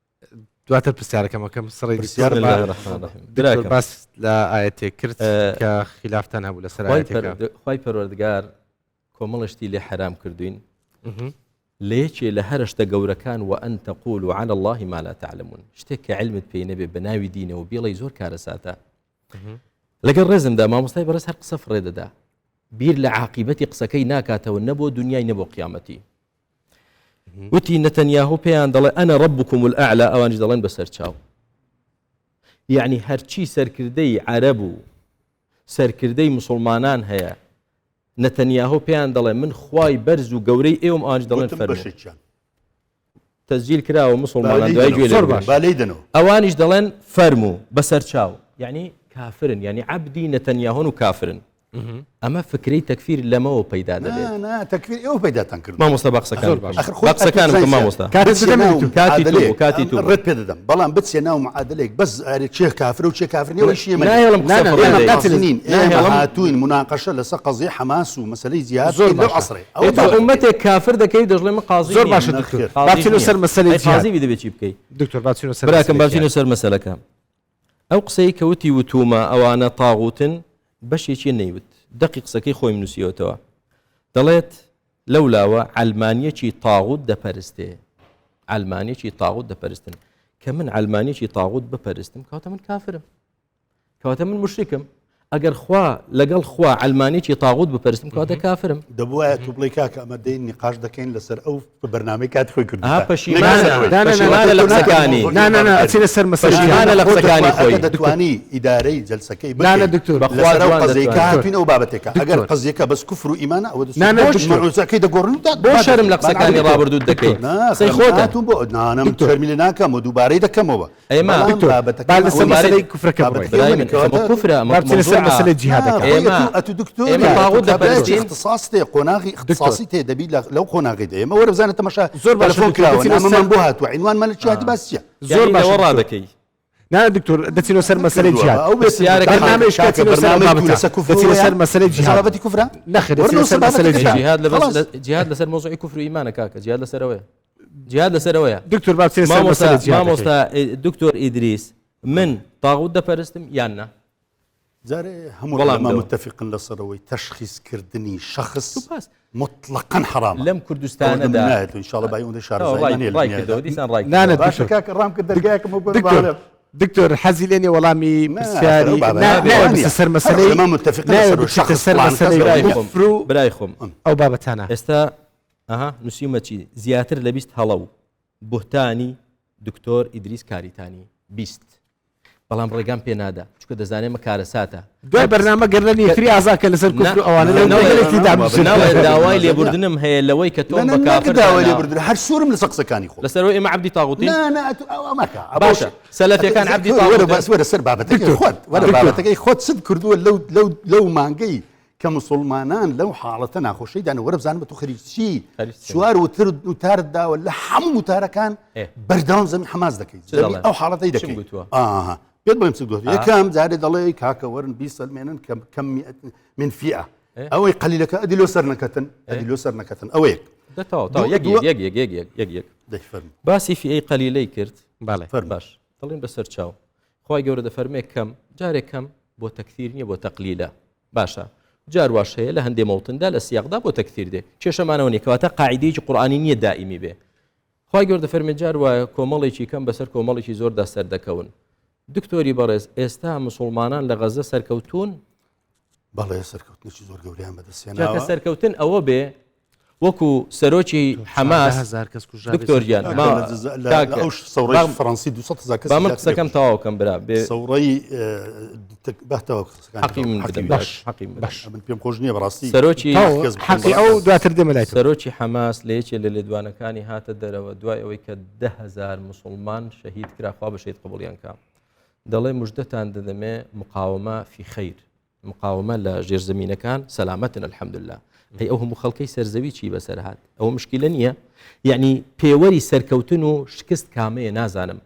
دواتر پرسیارەکەمەکەم سڕی پرسیار دکتۆر بسم با الله الرحمن الرحیم دکتۆر براکەم باس لە ئاەتێک کرد کە خلافتان هەبوو لەسەر خوای ئاەتێکە خوای پەروەردگار کۆمەڵە شتی لێ حەرام کردوین لە یەکێ لە هەرە شتە گەورەکان وان تقولوا علی اللە ما لا تعلمون شتێک کە علمت پێی نەبێ بە ناوی دینەوە بیڵێی زۆر کارەساتە لەگەڵ ڕێزمدا مامۆستای بەڕێز هەر قسە فڕێ دەدا بیر لە عاقیبەتی قسەکەی ناکاتەوە نە بۆ دنیای نە بۆ قیامەتی وتی نەتەنیاهۆ پێیان دەڵێ ئەنە ڕەبکم الأعلى ئەوانیش دەڵێن بەسەر چاو یعنی هەرچی سەرکردەی عەرەب و سەرکردەی مسلمانان هەیە نەتەنیاهۆ پێیان دەڵێ من خوای بەرز و گەورەی ئێوەم ئەوانیش دەڵێن گوتم فەرموو. بەشێکیان. تەسجیل کراوە با مسوڵمانان لێی دوای دەنەوە. گوێ لێ زۆر بگرن. باش. با لێی دەنەوە. ئەوانیش دەڵێن فەرموو بەسەرچاو یعنی کافرن یعنی عەبدی نەتەنیاهۆن و کافرن ئەمە فکرەی تەکفیر لەمەوە پەیدا دەبێت. نا نا تەکفیر ئێوە پەیداتان کردووە. مامۆستا با قسەکانم زۆر بکەم. باش. ئەخر خۆی با قسەکانم بکەم ئەتوو مامۆستا. کاتت بچیە بدەمێ ناو دکتۆر. کاتی تۆ بوو، معادلەیەک. کاتی تۆ بوو. ڕێت پێ دەدەم بەڵام بچیە ناو معادلەیەک بەس ئەرێ چێ کافرە و چێ کافر نییە ئەوەی شی ئێمە نییە. ناهێڵم قسە نا، نا، فڕێ ئێمە دەی. قاتل قازی نین. ئێمە ناهێڵم. هاتووین مناقەشە لەسەر قەزیەی حەماس و مەسەلەی جیهاد زۆر بکەین لەو باشە. عەسرەی. ئەوە ئەوە تۆ بابەتەکەی. ئوممەتێک کافر دەکەی دەشڵێ من قازی زۆر نیم. باشە نەخێر. دکتۆر. با قازیش بچینەوە نییە. سەر مەسەلەی ئەی جیهاد. قازی بی دەبێ چی بکەی؟ دکتۆر با بچینەوە سەر براکەم مەسەلەی با بچینە جیهاد. سەر مەسەلەکە. ئەو قسەی کە وتی وتومە ئەوانە تاغوتن بەشێکی نەیوت دەقی قسەکەی خۆیم نووسیوەتەوە دەڵێت لەولاوە عەلمانیەکی تاغوت دەپەرستێ عەلمانیەکی تاغوت دەپەرستن کە من عەلمانیەکی تاغوت بپەرستم کەواتە من کافرم کەواتە من مشریکم ئەگەر خوا لەگەڵ خوا عەلمانیەکی تاغوت بپەرستم کەواتە کافرم. دەبوایە تو بڵێی کاکە ئەمە دێین نیقاش دەکەین لەسەر ئەو بەرنامەی کاتی خۆی ئەها کوردستان. پەشیمانە نا، نا، نا، پەشیمانە لە قسەکانی. نا نا نا ئەچینە سەر مەسەلەی پەشیمانە لە قسەکانی خۆی. ئەگەر دەتوانی ئیدارەی جەلسەکەی نا نا بکەی دکتۆر. بەخوا لەسەر ئەو جوان قەزیەی کە دەتوانی. هاتوین ئەو بابەتێکە ئەگەر دکتۆر. قەزیەکە بەس کوفر و ئیمانە ئەوە نا نا دەستوور دکتۆر. مەوزوعەکەی دەگۆڕن و بۆ شەرم لە قسەکانی دەکەین. ڕابردووت دەکەی نا قسەی خەم خۆتە. هاتووم بۆ نا نا من دکتۆر. شەرمی لێ ناکەم و دووبارەی دەکەمەوە. ئێمە بەڵام دکتۆر، بابەتەکەمان با لەسەر ئەوە نییە. مەسەلەی کوفرەکە بڕۆین. بابەتەکەی برای ئەوە من نییە کەواتە ئەمە کوفرە ئەمە با بچینە سەر مەوزوعە. مەسەلەی جیهادەکە. ئێمە ئەتو دکتۆر ئێمە تاغوت دەپەرستین. اختصاص تێ قۆناغی اختصاصی تێ دەبی لەو قۆناغی دێ ئێمە وەرە بزانە تەماشا زۆر باشە تەلەفۆن دکتۆر، کراوە دەچینە سەر- نامەمان بۆ هاتووە عینوانمان لە چیاتی باس چییە زۆر یعنی باشە لەوە دکتۆر. ڕادەکەی. نا دکتۆر دەچینەوە سەر مەسەلەی جیهاد. ئەو پرسیارەکە بەرنامەیش کاکە کەچینەوە سەر بەرنامەی بابەتە. تو لەسەر کوفر دەچینە وەیە؟ سەر مەسەلەی لەسەر جیهاد. بابەتی کوفرە؟ نەخێر وەرنەوە دەچینە سەر سەر مەسەلەی بابەتەکە. جیهاد. جیهاد لە بەس خلاص. لە- جیهاد لەسەر مەوزوعی کوفر و ئیمانە کاکە جیهاد لەسەر ئەوەیە جیهاد لەسەر ئەوەیە دکتۆر با بچینە سەر مامۆستا مەسەلەی جیهادەکەی. مامۆستا دکتۆر ئیدریس من تاغوت دەپەرستم یان نا؟ جارێ هەموو وەڵام عولەما دەوە. متفقن لەسەرەوەی تەشخیصکردنی شەخص سوپاس. مطلقاً حرامە. لەم کوردستانەدا ئەوە نایەت ان شاء الله بای ئەوەندە شارەزاییمان هەیە لە ڕای دنیادا. کردەوە دیسان ڕای نا، نا، کردەوە. باشە دکتۆر. کاکە ڕام کرد دەرگایەکم بۆ گۆر دکتۆر باڵێم. دکتۆر حەزی لێ نییە وەڵامی نا، پرسیاری ئەو بابەتە نا، نییە. نایە بچێتە سەر مەسەلەی عولەما متفقن نایە لەسەر بچێتە شەخص سەر فڵان کەس مەسەلەی برای برای خۆم کوفر و برای خۆم ئەو بابەتانە. ئێستا ئەها نووسیومە چی زیاتر لە 20 هەڵە و بوهتانی دکتۆر ئیدریس کاریتانی 20 بەڵام ڕێگام پێ نادا چونکە دەزانێ مە کارەساتە. دوای بەرنامە گەردەنی یەکتری ئازا کە لەسەر کوفر و ئەوانە لەو نا، گەلێکی دابنیشن. نا، داوای لێبوردنم هەیە لەوەی کە تۆم نا، بە نا، کافر داوای دانا. لێبوردن هەر سوورم لەسەر قسەکانی خۆم. لەسەر ئەوەی ئێمە عەبدی تاغوتین؟ نا، نا، ئەتو ئەوە مەکە. باشە، سەلەفیەکان عەبدی وەرە تاغوتن. بەس وەرە سەر بابەتەکەی دکتۆر، خۆت، وەرە دکتۆر. بابەتەکەی خۆت چت کردووە لەو، لەو، لەو مانگەی کە مسوڵمانان لەو حاڵەتە ناخۆشەیدان، وەرە بزانم تۆ خەریکی چی؟ خەریکی چی؟ چوار وتر وتارت داوە لە هەموو وتارەکان ئێ. بەردەوام زەمی حەماس دەکەی. چ زەمی دەڵێم؟ ئەو حاڵەتەی چم دەکەی. گوتووە؟ ئاها. پێت بڵێم چ گوتووە. ئا. یەکەم جارێ دەڵێ کاکە وەرن بیسەلمێنن کە کەم من فیئە. ئێ. ئەوەی قەلیلەکە ئەدی لۆ سەر نەکەتن، ئێ. ئەدی لۆ سەر نەکەتن. ئەوە یەک. دە تەواو، تەواو. دوو- یەک دووە- یەک، یەک، یەک، یەک، یەک، یەک. دەی فەرموو. باسی فیئەی قەلیلەی کرد. بەڵێ. فەرموو. باش. دەڵێن بەسەر چاو. خوای گەورە دەفەرمێ کەم، جارێک کەم بۆ تەکثیر نییە، بۆ تەقلیلە. باشە. جار واش هەیە لە هەندێ مەوتندا لە سیاقدا بۆ تەکثیر دێ. کێشەمانەوە نییە، کەواتە قاعدەیەکی قورئانی نییە دائیمی بێ. خوای گەورە دەفەرمێ جار وایە کۆمەڵێکی کەم بەسەر کۆمەڵێکی زۆردا سەردەکەون. دکتۆری بەڕێز، ئێستا مسوڵمانان لە غەزە سەرکەوتون؟ بەڵێ، سەرکەوتنێکی زۆر گەورەیان بەدەستهێناوە. جا کە سەرکەوتن ئەوە بێ، وەکو سەرۆکی حەماس دکتۆر گیان فەڕەنسی 200 کەس با من قسەکەم تەواو کەم برا بێ سەوڕی حەقی من بدەم باش حەقی من باش من پێم خۆش نییە بەڕاستی سەرۆکی حەقی ئەو دواتر دێمە لای سەرۆکی حەماس لە یەکێ لە لێدوانەکانی هاتە دەرەوە دوای ئەوەی کە 10هزار مسلمان شەهید کرا خوا بە شەهید قبوڵیان کا دەڵێ مژدەتان دەدەمێ مقاومە فی خەیر مقاومە لە ژێرزەمینەکان سەلامەتن الحمدللە ئەی ئەو هەموو خەڵکەی سەرزەوی چی بەسەر هات ئەوە مشکلە نییە یعنی پێوەری سەرکەوتن و شکست کامەیە نازانم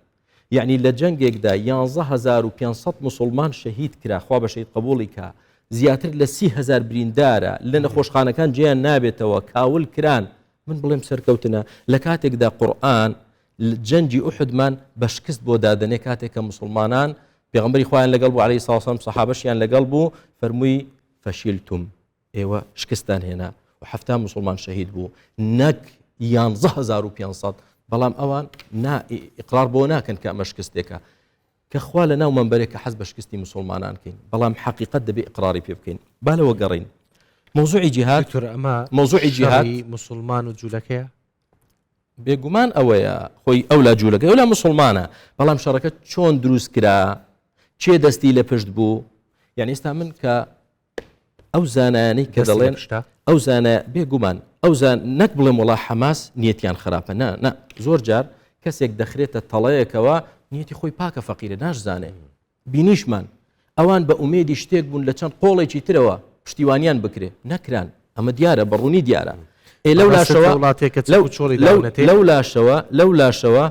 یعنی لە جەنگێکدا 11500 مسلمان شەهید کرا خوا بە شەهید قبوڵی کا زیاتر لە 30هزار بریندارە لە نەخۆشخانەکان جیان نابێتەوە کاول کران من بڵێم سەرکەوتنە لە کاتێکدا قورآن جەنگی ئوحدمان بە شکست بۆ دادەنێ کاتێک کە مسلمانان پێغمبەری خۆیان لەگەڵ بوو عەلەیهی سڵاو وسلام سەحابەشیان لەگەڵ بوو فەرمووی فەشیلتم ئێوە شکستان هێنا و حەفتا مسلمان شەهید بوو نەک 11500 بەڵام ئەوان نا ئیقرار بۆ ناکەن کە ئەمە شکستێکە کە خوا لە ناو مەنبەرێک کە حەز بە شکستی مسلمانان کەین بەڵام حەقیقەت دەبێ ئیقراری پێ بکەین با لەوە گەڕین موضوعی جیهاد دکتۆر ئەمە موضوعی جیهاد مسلمان و جوولەکەیە بێگومان ئەوەیە خۆی ئەولا جوولەکە ئەولا مسلمانە بەڵام شەڕەکە چۆن دروست کرا کێ دەستی لە پشت بوو یعنی ئێستا من کە ئەو زانایانەی کە دەڵێن ئەو زانە بێگومان ئەو زان نەک بڵێم وڵا حەماس نیەتیان خراپە نا نا زۆر جار کەسێک دەخرێتە تەڵەیەکەوە نیەتی خۆی پاکە فەقیرە ناشزانێ بینیشمان ئەوان بە ئومێدی شتێک بوون لە چەند قۆڵێکی ترەوە پشتیوانیان بکرێ نەکران ئەمە دیارە بە ڕوونی دیارە ئێ لەو لاشەوە وڵاتێکە لەو چۆڵی لەو لاشەوە لەو لاشەوە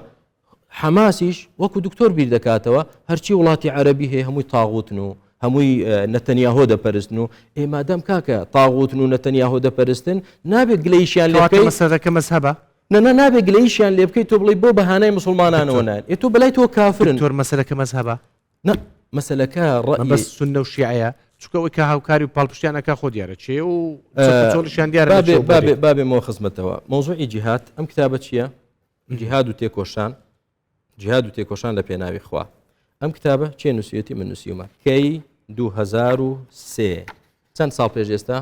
حەماسیش وەکو دکتۆر بیر دەکاتەوە هەرچی وڵاتی عەربی هەیە هەمووی تاغوتن و هەمووی نەتەنیاهۆ دەپەرستن و ئێ مادەم کاکە تاغوتن و نەتەنیاهۆ دەپەرستن نابێت گلەیشیان لێ بکەی مەسەلەکە مەزهەبە نا نا نابێ گلەیشیان لێ بکەیت تۆ بڵێ بۆ بەهانای مسلمانانەوە نایەن ئێ تۆ بەلای تۆ کافرن دکتۆر مەسەلەکە مەزهەبە نا مەسەلەکە ڕەئی بەس سوننە و شیعەیە چونکە ئەوەی کە هاوکاری و پاڵپشتیان ئەکا خۆ دیارە چێ و چۆڵیشیان دیارە بابێ بابێ بابێمەوە خزمەتەوە مەوزوعی جیهاد ئەم کتابە چییە جیهاد و تێکۆشان جیهاد و تێکۆشان لە پێناوی خوا ئەم کتابە چێ نووسیەتی من نووسیومە کەی 2003 چەند ساڵ پێش ئێستا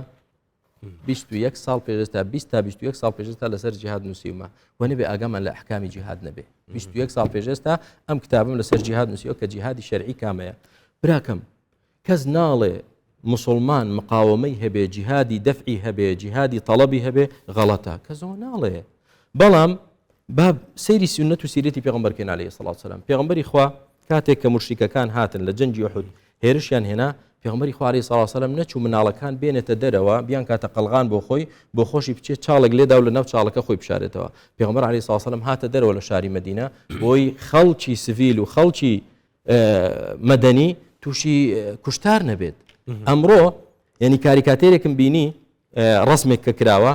21 ساڵ پێشتا 20 تا 21 ساڵ پێشتا لەسەر جیهاد نووسیومە و نەبێ ئاگامان لە ئەحکامی جیهاد نەبێ 21 ساڵ پێشێستا ئەم کتابم لەسەر جیهاد نووسیوە کە جیهادی شەرعی کامەیە براکەم کەس ناڵێ مسلمان مقاومەی هەبێ جیهادی دەفعی هەبێ جیهادی تەڵەبی هەبێ غەڵەتە کەسەوە ناڵێ بەڵام با سەیری سوننەت و سیرەتی پێغەمبەر بکەین علیە الصلوة والسلام پێغەمبەری خوا کاتێک کە مشریکەکان هاتن لە جەنگی ئوحود هێرشیان هێنا پێغەمبەری خوا علیە الصلوة والسلام نەچوو مناڵەکان بێنێتە دەرەوە بیان کاتە قەڵغان بۆ خۆی بۆ خۆشی بچێت چاڵێک لێدا و لە ناو چاڵەکە خۆی بشارێتەوە پێغەمبەر علیە الصلوة والسلام هاتە دەرەوە لە شاری مەدینە بۆی خەڵکی سڤیل و خەڵکی مەدەنی تووشی کوشتار نەبێت ئەمڕۆ یعنی کاریکاتێرێکم بینی ڕسمێک کە کراوە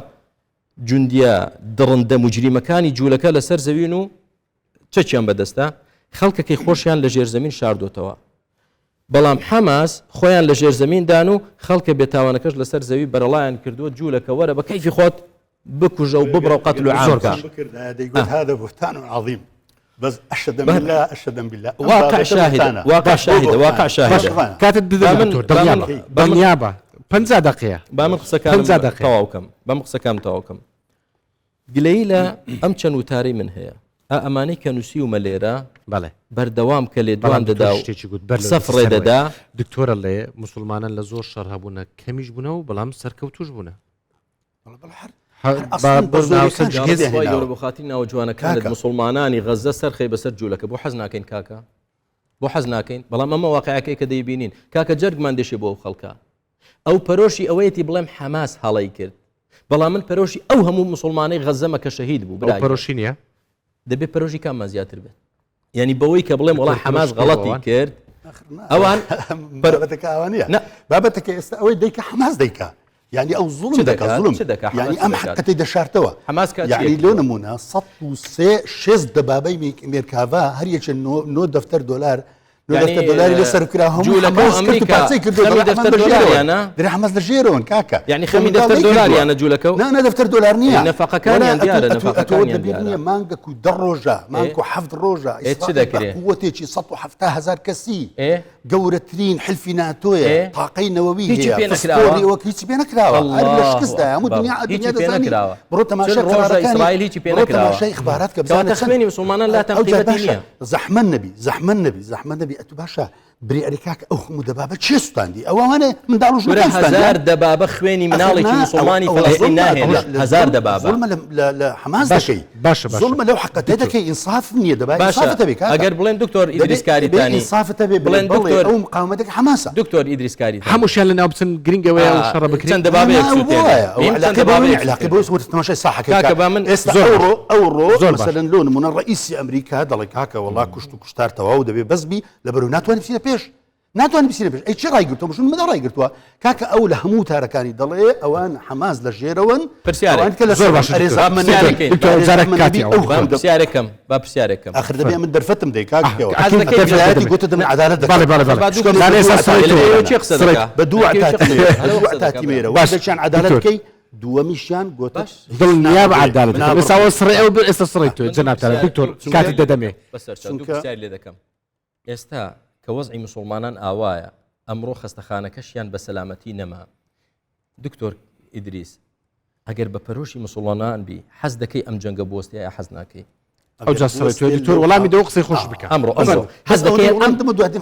جوندیە دڕندە موجریمەکانی جوولەکە لەسەر زەوین و چەکیان بەدەستە خەڵکەکەی خۆشیان لە ژێرزەمین شاردۆتەوە بەڵام حەماس خۆیان لە ژێرزەمیندان و خەڵکە بێتاوانەکەش لەسەر زەوی بەرەڵایان کردووە جوولەکە وەرە بە کەیفی خۆت بکوژە و ببڕە و قەتل و عام کە. دەیگوت هذا بهتان عظیم بس أشهد بالله أشهد بالله واقع شاهد واقع شاهد واقع شاهد کاتت بدە دکتۆر دڵنیابە دڵنیابە 50 دقیقە با من قسەکانم تەواو کەم با من قسەکانم تەواو کەم گلەیی لە ئەم چەند وتارەی من هەیە ئا ئەمانەی کە نووسیومە لێرە بەڵێ بەردەوام کە لێدوان بەڵام دکتۆر دەدا و شتێکی گوت بەر لەوەی قسە بچیتە فڕێ سەرەوەی دەدا دکتۆرە ڵێ مسلمانان لە زۆر شەڕ هەبوونە کەمیش بوونە و بەڵام سەرکەوتوش بوونە گەورە بۆ خاتری ناوە جوانەکانت مسلمانانی غەزە سەرخەی بەسەر جوولەکە بۆ حەز ناکەین کاکە بۆ حەز ناکەین بەڵام ئەمە واقعەکەی کە دەیبینین کاکە جەرگمان دێشێ بۆ ئەو خەڵکە ئەو پەرۆشی ئەوەیەتی بڵێم حەماس هەڵەی کرد بەڵام من پەرۆشی ئەو هەموو مسلمانەی غەزەمە کە شەهید بوو برا پەرۆشی نییە دەبێت پەرۆشی کاممان زیاتر بێت یعنی بەوەی کە بڵێم وڵا حەماس غەڵەتی کرد ئەوان بابەتەکە ئەوانە بابەتەکە ئێستا ئەوەی دەیکە حەماس دەیکا یعنی ئەو زوڵم دەکا زوڵم یعنی ئەم حقەتی دەشارتەوە حەماس یعنی لۆ نمونە 103 شێست دەبابەی مێرکاڤا هەر یەکێ نۆ دەفتەر دۆلار. دەفتەر دۆلاری لەسەر کرا هەموو جوولەکە و ئەمریکا خەمی دەفتەر دۆلاریانە درێ حەماس لە ژێرەوەن کاکە یعنی خەمی دەفتەر دۆلاریانە جوولەکە و نا نا دەفتەر دۆلار نییە نەفەقەکانیان دیارە نەفەقەکانیان دیارە نییە مانگەک و دە ڕۆژە مانگ و حەفت ڕۆژە چ دەکرێ قوتێکی 170 هزار کەسی گەورەترین حلفی ناتۆیە تاقەی نەوەوی هیچی پێ نەکراوە وەک هیچی پێ نەکراوە هەر لە شکستدا هەموو دنیا دنیا دەزانی بڕۆ تەماشای ڕۆژە ئیسرائیل هیچی پێ نەکراوە تەماشای ئیخبارات کە بزانە خوێنی مسوڵمانان لاتان قیمەتی نییە زەحمەت نەبی زەحمەت نەبی زەحمەت نەبی ئەتو باشە بری ئەرێ کاکە ئەو هەموو دەبابە کێ سوتاندی ئەوانە منداڵ و ژنەکان هەزار دەبابە خوێنی مناڵێکی مسوڵمانی فەلەستین ناهێنێت هەزار دەبابە زوڵمە لە حەماس دەکەی باشە زوڵمە لەو حەقەتە دەکەی ئینساف نییە دەبا باشە ئەگەر بڵێن دکتۆر ئیدریس کاریتانی ئینسافتە بێ بڵێن دکتۆر ئەو مقاومەتێک حەماسە دکتۆر ئیدریس کاریتانی هەمووشیان لەناو بچن گرنگەوەیە و شەڕە بکرێت چەند دەبابەیەک سوتێنێ علاقەی بۆ وەرە تەماشای ساحەکەی کاکە با من ئێستا ئەوڕۆ ئەوڕۆ مەسەلەن لۆ نمونە ڕئیسی ئەمریکا دەڵێ کاکە وەڵا کوشت و کوشتار تەواو دەبێ بەس بی لەبەرو ناتوانانی بچینە پێش ناتوانانی بچینە پێش ئەی چی ڕایگرتووە مشون مدە ڕایگرتووە کاکە ئەو لە هەموو تارەکانی دەڵێ ئەوان حەماس لە ژێرەوەن پرسیارێک کە لە زۆر باشە پرسیارێکم با پرسیارێکم ئاخر دەبێ من دەرفەتم دەی کاک حەز دەکەی دەرفەتی گوتت من عەدالەت دەکەم بەڵێ بەڵێ بەڵێ چی قسە دەکا بە دوو عتاتی مێرە وەشێکیان عەدالەت بکەی دووەمیشیان گوتت دڵنیا بە عەدالەت دەکەم ئێستا ئەوە سڕێ ئەو ئێستا سڕێ تۆ جەنابتان دکتۆر کاتت دەدەمێ بەسەر چاو دوو پرسیار لێ دەکەم ئێستا کە وەزعی مسوڵمانان ئاوایە ئەمڕۆ خەستەخانەکەشیان بە سەلامەتی نەما دکتۆر ئیدریس ئەگەر بە پەرۆشی مسوڵانان بی حەز دەکەی ئەم جەنگە بوەستێ یا حەز ناکەی ئەو جا سڕێ تۆ دکتۆر وەڵامی دەوە قسەی خۆش بکە ئەمڕۆ ئەمڕۆ حەز دەکەی ئەم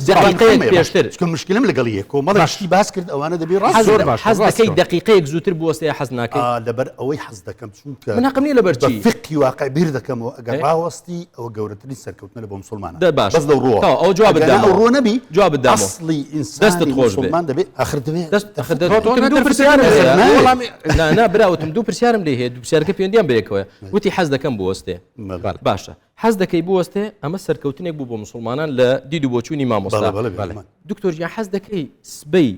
دقیقەیەک پێشتر چونکە مشکلم لەگەڵ یە کۆمەڵێک شتی باس کرد ئەوانە دەبی ڕاست زۆر باش حەز دەکەی دقیقەیەک زووتر بوەستێ یا حەز ناکەی لەبەر ئەوەی حەز دەکەم چونکە من حەقم نییە لەبەر چی بە فقهی واقع بیر دەکەمەوە ئەگەر ڕاوەستی ئەوە گەورەترین سەرکەوتنە لە بۆ مسلمانان دە باش بەس لەو ڕووە تەواو ئەو جوابت ئەگەر نا دامەوە ئەو ڕووە نەبی جوابت دامەوە ئەسڵی ئینسانی دەستت خۆش بێ مسلمان دەبێ ئاخر دەبێ دەست ئەخر دە تۆ وتم دوو دەرفەتت پرسیارم نەدایە. هەیە نایە. وەڵامی نا نا برا وتم دوو پرسیارم لێ هەیە دوو پرسیارەکە پەیوەندیان بەیەکەوەیە وتی حەز دەکەم بوەستێ بەڵێ. باشە حەز دەکەی بوەستێ ئەمە سەرکەوتنێک بوو بۆ مسلمانان لە دید و بۆچوونی مامۆستا بەڵێ بەڵێ بێگومان. دکتۆر گیان حەز دەکەی سبەی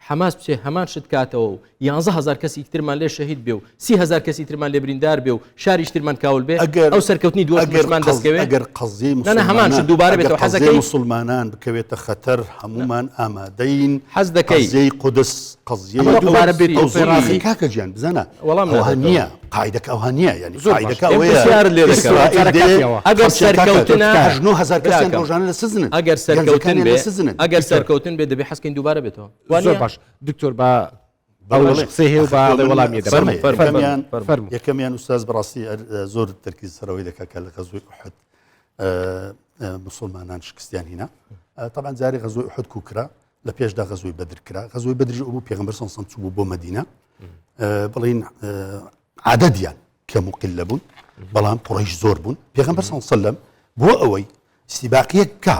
حەماس بچێ هەمان شت کاتەوە و 11 هەزار کەسی ترمان لێ شەهید بێ و 30 هەزار کەسی ترمان لێ بریندار بێ و شاریش ترمان کاول بێ ئەگەر ئەو سەرکەوتنی دووەش ئەگەر مشمان قەز- دەستکەوێ ئەگەر قەزیەی نا نا هەمان شت مسلمانان دووبارە ئەگەر بێتەوە قەزیەی حەزەکەی مسلمانان بکەوێتە خەتەر هەمومان ئامادەین حەز دەکەی قەزیەی قودس قەزیەی ئەمە دووبارە بێت ئەو پێڕازی. زوڵمی کاکە گیان بزانە وەڵام ئەوها ناداتەوە. نییە قاعدەکە ئەوها نییە یعنی زۆر باش. قاعدەکە ئێ ئەوەیە پرسیارت لێ دەکەم. ئیسرائیل دێ کاتیەوە. ئەگەر خەڵکی کاکە سەرکەوتنە 9 هەزار کەسیان براکەم. ڕۆژانە لە سزنن ئەگەر سەرکەوتن گەنجەکانیان بێ لە سزنن ئەگەر سەرکەوتن بێ دەبێ حەزکەین دووبارە بێتەوە وا زۆر نییە؟ باش دکتۆر با ئەوەش قسەی هەیە و با ئەڵێ وەڵامی دەبەم. فەرموو، فەرموو، یەکەمیان فەرموو. فەرموو. یەکەمیان ئوستاز بەڕاستی زۆر تەرکیز سەرەوەی دەکا کە لە غەزوی ئوحد مسلمانان شکستیان هینا طبعا جاری غەزوی ئوحد کو کرا لە پێشدا غەزوی بەدر کرا غەزوی بەدریش ئەو بوو پێغەمبەر صلی الله علیه و سلم چوو بۆ مەدینە بڵین عادەدیان کەم و قلە بوون بەڵام قوڕیش زۆر بوون پێغەمبەر صلی الله علیه و سلم بۆ ئەوەی استباقیەک بکا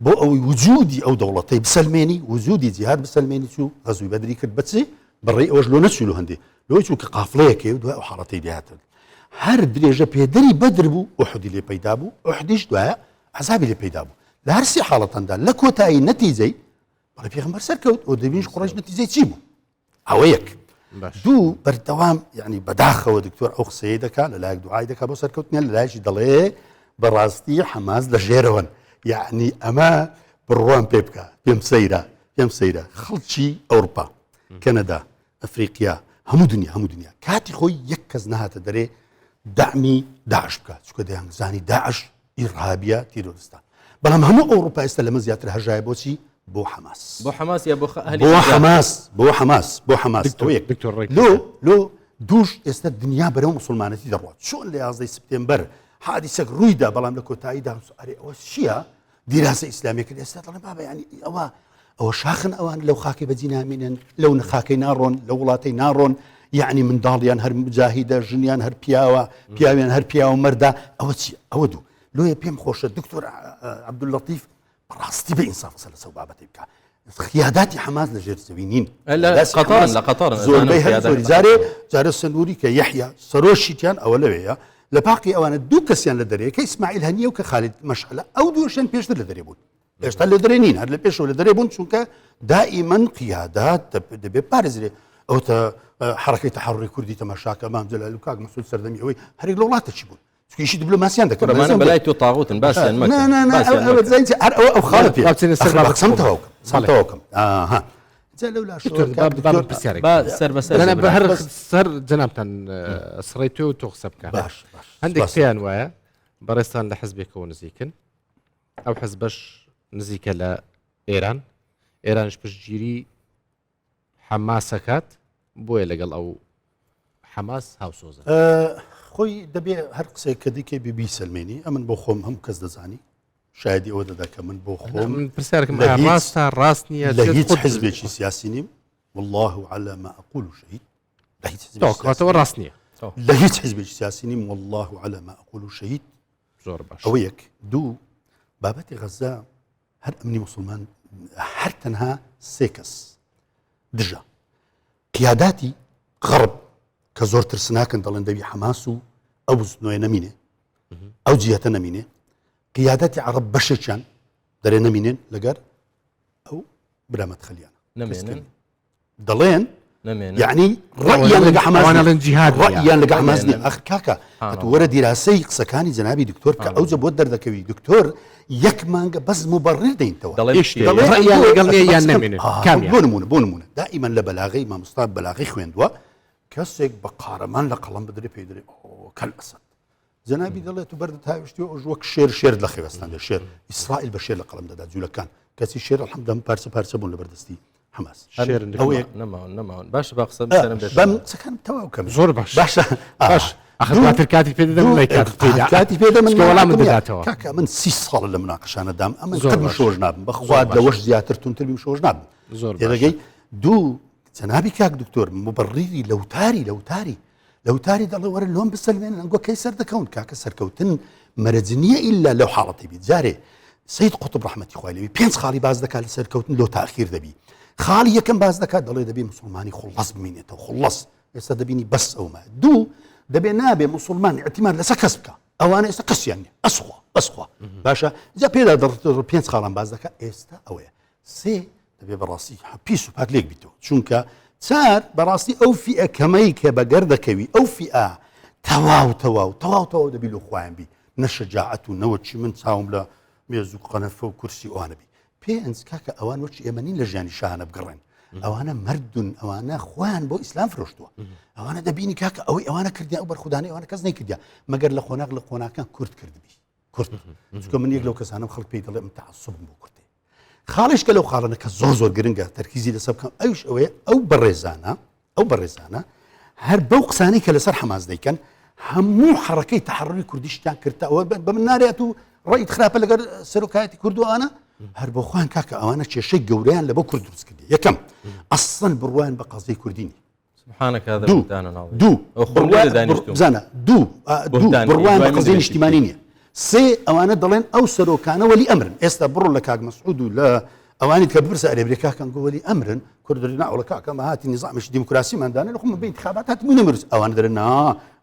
بۆ ئەوەی وجودی ئەو دەوڵەتەی بسەلمێنی وجودی جیهاد بسەلمێنی چوو غەزوی بەدری کرد بەچی بەڕێی ئەوەش لۆ نەچوو لۆ هەندێ لۆی چوو کە قافڵەیەکەی و دوای ئەو حاڵەتەی دێهاتن هەر درێژە پێدەری بەدر بوو ئوحدی لێ پەیدا بوو ئوحدیش دوایە عەزابی لێ پەیدا بوو لە هەر سێ حاڵەتەندا لە کۆتایی نەتیجەی بەڵێ پێغەمبەر سەرکەوت ئەو دەبینیش قوڕەیش نەتیجەی چی بوو ئەوە یەک دوو بەردەوام یعنی بەداخەوە دکتۆر ئەو قسەیە دەکا لە لایەک دوعای دەکا بۆ سەرکەوتنیان لە لایەکی دەڵێ بەڕاستی حەماس لە ژێرەوەن یعنی ئەمە بڕوام پێ بکە پێم سەیرە پێم سەیرە خەڵکی ئەوروپا کەنەدا ئەفریقیا هەموو دنیا هەموو دنیا کاتی خۆی یەک کەس نەهاتە دەرێ دەعمی داعش بکات چونکە دەیانزانی داعش ئیرهابیە تیرۆرستە بەڵام هەموو ئەوروپا ئێستا لەمە زیاتر هەژایە بۆچی بۆ حەماس بۆ حەماس یا بۆ ئەهلی بۆ غەزە؟ حەماس بۆ حەماس بۆ حەماس دکتۆر ئەوە یەک دکتۆر ڕێک لۆ لۆ دووش ئێستا دنیا بەرەو مسلمانەتی دەڕوات چۆن لە 11 سپتێمبەر حادیسەک ڕوویدا بەڵام لە کۆتاییدا ئەرێ ئەوە چییە دیراسە ئیسلامیە کرد ئێستا دەڵێن بابە یانی ئەوە ئەوە شاخن ئەوان لەو خاکەی بەجی نامێنن لەو خاکەی ناڕۆن لە وڵاتەی ناڕۆن یعنی منداڵیان هەر مجاهیدە ژنیان هەر پیاوە پیاویان هەر پیاوە مەردە ئەوە چی ئەوە دوو لۆیە پێم خۆشە دکتۆر عەبدوللەتیف بەڕاستی بە ئینساف قسە لەسەر بابەتی بکە قیاداتی حەماس لە ژێر زەوی نین لە قەتەرن لە قەتەرن زۆربەی هەر زۆری جارێ جارێ سنووری کە یەحیا سەرۆشیتیان ئەوە لەوەیە لە باقی ئەوانە دوو کەسیان لە دەرێ کە ئیسماعیل هەنیە و کە خالید مەشعەلە ئەو دووشیان پێشتر لە دەرێ بوون ئێستا لە دەرێ نین هەر لە پێشەوە لە دەرێ بوون چونکە دائیمەن قیادات دەبێ پارێزرێ ئەوتە حرەکەی تەحڕی کوردی تەماشاکە مام جەلال و کاک مەسعود سەردەمی ئەوەی هەرێک لە وڵاتە چی بوون. چونکە ئیشی دیبلۆماسیان دەکەن کوڕە ئەمانە بەلای تۆ تاغوتن باسیان مەکە نا نا نا باسیان ئەوە مەکە. زانی چی، هەر ئەوە ئەو خاڵە پێ با بچینە سەر ئەخر بابەت قسەم خۆمان. تەواو کەم قسەم بەڵێ. تەواو کەم ئاها جا لەو لاشەوە دکتۆر کاک با با دکتۆر پرسیارێک با بکەم. سەر بەسەر نا نا بێ بە هەر برا. سەر جەنابتان سڕەی تۆ و تۆ قسە بکە باش باش هەندێک سپاس. پێیان وایە بەڕێزتان لە حزبێکەوە نزیکن ئەو حزبەش نزیکە لە ئێران ئێرانش پشتگیری حەماس ئەکات بۆیە لەگەڵ ئەو حەماس هاوسۆزن. خۆی دەبێ هەر قسەیەک کە دیکەی بێ بیسەلمێنی ئەمن بۆ خۆم هەموو کەس دەزانی شایدی ئەوە دەدا کە من بۆ خۆم من پرسیارکم لە هیچ ڕاستە ڕاست نییە لە چێت هیچ خۆت حزبێکی سیاسی نیم والله على ما أقول شهيد لە هیچ حزبێکی تۆ سیاسی کاتەوە نیم. ڕاست نییە لە هیچ حزبێکی سیاسی نیم والله على ما أقول شهيد زۆر باش ئەوە یەک دوو بابەتی غەزە هەر ئەمنی موسڵمان هەر تەنها سێ کەس دژە قیاداتی غەڕب کە زۆر ترسناکن دەڵێن دەبی حەماس و ئەو بزوتنەوەیە نەمینێ ئەو جیهەتە نەمینێ قیاداتی عەڕەب بەشێکیان دەرێ نەمینێن لەگەر ئەو برا مەدخەلیانە نەمێنن دەڵێن یعنی ڕەئیان لەگە حەماس ئەڵێن جیهاد ڕەئیان لەگە حەماس نییە ئەخ کاکە ئەتوو وەرە دیراسەی قسەکانی جەنابی دکتۆر بکە ئەوجە بۆت دەردەکەوی دکتۆر یەک مانگە بەس موبەڕیر دەینتەوە دەڵێن ڕەئیان لەگەڵ نییە یان نەمێنێت کامیان بۆ نمونە بۆ نمونە دائیمەن لە بەلاغەی مامۆستا بەلاغەی خوێندووە کەسێک بە قارەمان لە قەڵەم بدرێ پێی دەرێ ئۆ کەل ئەسەد جەنابی دەڵێت تو بەردت هاویشتووە ئەوش وەک شێر شێرت لە خێوەستان دێ شێر ئیسرائیل بە شێر لە قەڵەم دەدا جوولەکان کەچی شێر الحمد پارچە پارچە بوون لە بەردەستی حەماس شێر ئەوەیە نەماون نەماون باشە با قسە بکەم بێت بەم قسەکان تەواو کەم زۆر باش باشە باش ئەخر دواتر کاتی پێ دەدەم لای کات پێدا کاتی پێ دەم چونکە وەڵامت دەداتەوە. کاکە من 30 ساڵە لە مناقەشانە دام ئەمن زۆر قەت باش. مشۆش نابم بەخوا زۆر باش. لەوەش زیاتر تونتر بیم شۆش نابم زۆر باشە. تێدەگەی دوو جەنابی کاک دکتۆر مبڕیری لەوتاری لەوتاری لە وتاری دەڵێ وەرە لۆم بسەلمێنن ئەنگۆ کەی سەردەکەون کاکە سەرکەوتن مەرج نییە ئیلا لەو حاڵەتی بیت جارێ سید قوتب ڕەحمەتی خوای لێبی پێنج خاڵی باس دەکات لە سەرکەوتن لۆ تاخیر دەبی خاڵی یەکەم باس دەکات دەڵێ دەبی مسلمانی خوڵەس بمینێتەوە خوڵەس ئێستا دەبینی بەس ئەومە دوو دەبێ نابێ مسلمان اعتماد لەسەر کەس بکە ئەوانە ئێستا کەسیان نیە ئەسخوا بەسخوا باشە جا پێدا دەڕێت پێنج خاڵان باس دەکات ئێستا ئەوەیە سێ دەبێ بەڕاستی پیس و پاک لێک بیتەوە چونکە چار بەڕاستی ئەو فیئە کەمەی کە بەگەر دەکەوی ئەو فیئە تەواو تەواو تەواو تەواو دەبی لۆ خۆیان بی نە شەجاعەت و نەوە چی من چاوم لە مێز و قەنەفە و کورسی ئەوانە بی پێنج کاکە ئەوان وەکی ئێمە نین لە ژیانی شاهانە بگەڕێن ئەوانە مردون ئەوانە خۆیان بۆ ئیسلام فرۆشتووە ئەوانە دەبینی کاکە ئەوەی ئەوانە کردیان ئەو بەرخودانەی ئەوانە کەس نەیکردیا مەگەر لە قۆناغ لە قۆناکان کورت کردبی کورد چونکە من یەک لەو کەسانم خەڵک پێی دەڵێ من تەعەسوبم بۆ کوردێ خاڵیش کە لەو خاڵانە کە زۆر زۆر گرنگە تەرکیزی لەسەر بکەم ئەوش ئەوەیە ئەو بەڕێزانە ئەو بەڕێزانە هەر بەو قسانەی کە لەسەر حەماس دەیکەن هەموو حەڕەکەی تەحڕی کوردیشتان کردە ئەوە بە من نارێت و ڕیت خراپە لەگەر سەرۆکایەتی کوردوانە هەر بۆ خۆیان کاکە ئەوانە کێشەی گەورەیان لە بۆ کورد دروست کردی یەکەم ئەسڵەن بڕوایان بە قەزیەی کوردی نیە سبحانك هذا دوو بهتان عظيم دوو ئەو خۆم لێرە دانیشتووم. بزانە دوو ئا، دوو بهتان بڕوایان بە دوای من قەزیەی درێژی نیشتیمانی نییە سێ ئەوانە دەڵێن ئەو سەرۆکانە وەلی ئەمرن ئێستا بڕۆ لە کاک مەسعود و لە ئەوانی کە بپرسە ئەرێ برێ کاکەن گۆ وەلی ئەمرن کورد دەڵێ نا ئەوڵە کاکە مە هاتی نیزامێکی دیموکراسیمان دانێ لە خۆمان بە ئینتخابات هاتم و نەمرز ئەوانە دەڵێن نا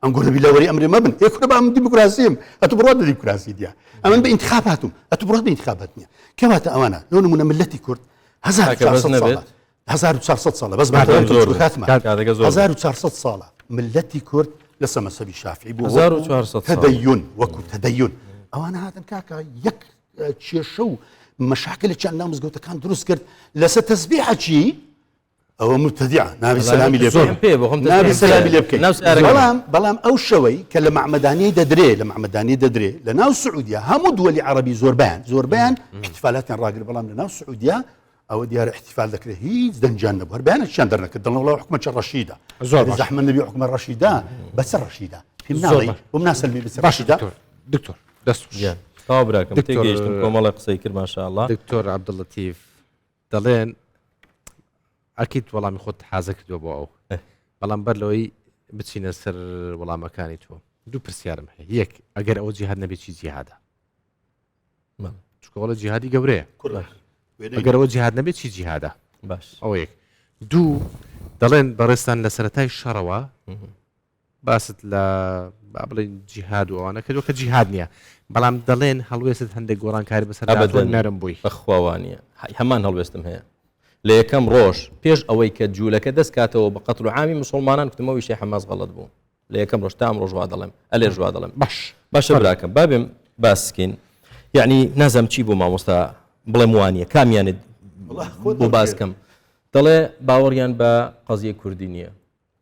ئەنگۆ دەبی لە وەلی ئەمرێ مەبن ئێ کورە با من دیموکراسیم ئەتو بڕوات بە دیموکراسی دیە ئەمن بە ئینتخاب هاتوم ئەتو بڕوات بە ئینتخابات نییە کەواتە ئەوانە لۆ نمونە ملەتی کورد کاکە بەس 1400 ساڵە نەبێت. 1400 ساڵە بەس کاتەکە زۆر بوو. کاتمە کاتەکە زۆر بوو. 1400 ساڵە ملەتی کورد لەسەر مەسەبی شافعی بوو 1400 ساڵ. تەدەیون وەکو تەدەیون ئەوانە هاتن کاکە یەک کێشە و مەشاکلێکیان ناو مزگەوتەکان دروست کرد لەسەر تەسبیحەکی ئەوە مبتدیعە نابی سەلامی لێ زۆر پێ بۆ خۆم نابی تەسبیحم سەلامی پێ. لێ بکەی ناو سیارەکە. بەڵام بەڵام ئەو شەوەی کە لە مەعمەدانی دەدرێ لە مەعمەدانی دەدرێ لە ناو سعودیا هەموو دووەلی عەرەبی زۆربیان زۆربیان احتفالاتیان ڕاگر بەڵام لە ناو سعودیا ئەوە دیارە احتفال دەکرێت هیچ دەنگیان نەبوو هەر بەیانێکیان دەرنەکرد دەڵێن وەڵا حکومەت چە ڕەشیدە زۆر باش. زەحمە نەبی حکومە ڕەشیدە بە چ ڕەشیدە پێم زۆر ناڵێی باش. بۆم ناسەلمی بە چ باش ڕەشیدە دکتۆر دکتۆر دەست خۆش. گیان. تەواو براکەم دکتۆر- تێگەیشتم کۆمەڵێ قسەی کرد ماشاءاللە دکتۆر عەبدوللەتیف دەڵێن ئەکید وەڵامی خۆت حازە کردووە بۆ ئەو بەڵام بەر لەوەی بچینە سەر وەڵامەکانی تۆ دوو پرسیارم هەیە یەک ئەگەر ئەوە جیهاد نەبێت چی جیهادە چونکە وەڵا جیهادی گەورەیە ئەگەرەوە جیهاد نەبێت چی جیهادە باش ئەوە یەک دوو دەڵێن بەڕێستان لە سەتای شەڕەوە باست لە با بڵێن جیهاد و ئەوانە کردووە کە جیهاد نییە بەڵام دەڵێن هەڵوێست هەندێک گۆڕانکاری بەسەر ئەبەدەن نەرم بووی بەخواوانە هەمان هەڵوێستم هەیە لە یەکەم ڕۆژ پێش ئەوەی کە جوولەکە دەست کاتەوە بە قەتڵ و عامی مسلمانان کوتمەوەی شێ حەماس غەڵەت بوو. لە یەکەم ڕۆژ تا ئەمڕۆش وا دەڵێم ئەلێش وا دەڵێم باش باشە براکەم بابێم باسکەین یعنی نازم چی بۆ مامۆستا بڵێم وانە کامیانت بۆ باسکەم دەڵێ باوەڕیان بە قەزیە کوردی نییە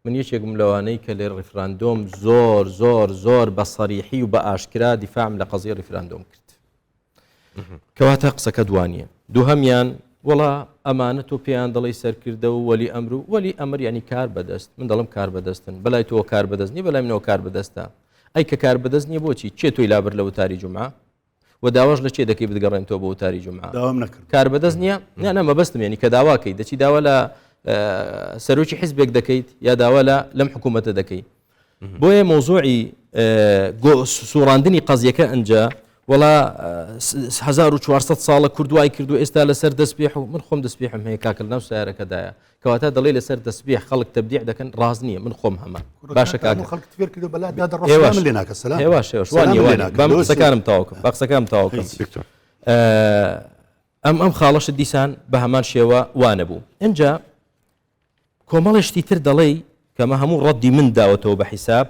من یەکێکم لەوانەی کە لێ ڕیفراندۆم زۆر زۆر زۆر بە سەریحی و بە ئاشکرا دیفاعم لە قەزیە ڕیفراندۆم کرد کەواتە قسەکە دوانیە دووهەمیان وەڵا ئەمانە تۆ پێیان دەڵی سەرکردە و وەلی ئەمر و وەلی ئەمر ینی کار بەدەست من دەڵم کار بەدەستن بەلای تۆ کار بەدەست نیە بەلای منەوە کار بەدەستە ئەی کە کار بەدەست نیە بۆچی چێ تۆی لابر لە وتاری جمعە و داواش لە چێ دەکەی بتگەڕێن تۆ بۆ وتاری جمعە داوام نەکرد کار بەدەست نییە نه نە مەبەستم ینی کە داواکەی دەچی داوا لە سەرۆکی حزبێک دەکەیت یا داوا لە لەم حکوومەتە دەکەی بۆیە مەوزوعی سوڕاندنی قەزیەکە ئەنجا وەڵا 1400 ساڵە کورد وای کردو ئێستا لەسەر دەستبیح و من خۆم دەستبیحم هەیە کاکە لەناو سیارەکەدایە کەواتە دەڵێ لەسەر دەستبیح خەڵک تەبدیع دەکەن ڕاست نییە من خۆم هەمە باشە کاکە خەڵک فێر کردو بەلا دادە ڕێواش لێ ناکە سەلام هێواش هێواش وانیە وانیە بەم قسەکانم تەواو کەم بە قسەکانم تەواو کەم ئەم ئەم خاڵەشت دیسان بە هەمان شێوە وانەبوو ئینجا کۆمەڵێ شتی تر دەڵێی کەمە هەموو ڕەدی من داوەتەوە بە حیساب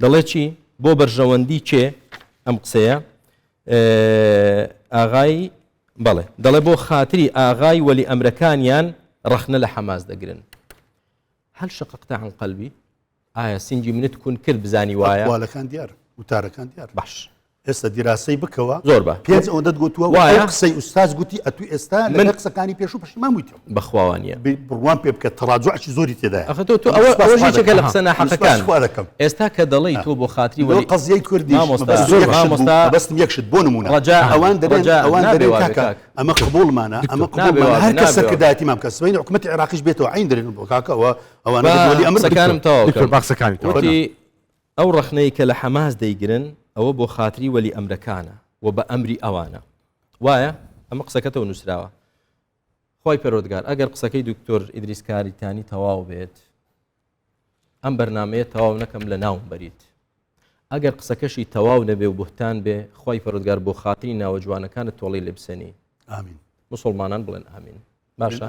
دەڵێ چی بۆ بەرژەوەندی کێ ئەم قسەیە ئاغای بەڵێ دەڵێ بۆ خاتری ئاغای وەلی ئەمرەکانیان ڕەخنە لە حەماس دەگرن هەل شققتە عن قلبی ئایا سنگی منت کون کرد بزانی وایە ئەقوالەکان دیار وتارەکان دیار باش ئێستا دیراسەی بکەوە زۆر بە پێنج ئەوەندەت گوتووە وایە؟ ئەو قسەی ئوستاز گوتی ئەتو ئێستا من- لەگەڵ قسەکانی پێشوو پەشیمان بوویتەوە بەخوا وانییە بڕوام پێ بکە تەراجوعێکی زۆری تێدایە ئەخە تۆ تۆ ئەوە سوپاس ئەوەش خوا یەکێکە لە دەکەم. قسە سوپاس ناحەقەکان خوا دەکەم. ئێستا کە دەڵێی تۆ بۆ خاتری لۆ وەلی قەزیەی کوردیش مامۆستا مەبەستم زۆر یەک شت بوو، مامۆستا مەبەستم یەک شت بۆ نمونە ڕەجاء ئەوان دەرێن ڕەجاء ئەوان نابێ دەرێن وابێ کاکە کاک. ئەمە قبوڵمانە ئەمە نابێ قبوڵمانە وابێ، هەر کەس نابێ وابێ. سەرکردایەتیمان بکە سبەینێ حکومەتی عێراقیش بێتەوە عەین دەرێن بۆ کاکە ئەوە ئەوانە با وەلی ئەمر قسەکانم تەواو دکتۆر کەم با قسەکانی تەواو وتی ئەو ڕەخنەی کە لە حەماس دەیگرن ئەوە بۆ خاتری وەلی ئەمرەکانە و بە ئەمری ئەوانە وایە؟ ئەمە قسەکەتەوە نووسراوە. خوای پەروەردگار ئەگەر قسەکەی دکتۆر ئیدریس کاریتانی تەواو بێت ئەم بەرنمەیە تەواو نەکەم لە ناوم بەریت ئەگەر قسەکەشی تەواو نەبێ و بوهتان بێ خوای پەروەردگار بۆ خاتری ناوە جوانەکانت تۆڵەی لێ بسێنی ئامین مسلمانان بڵێن ئامین باشە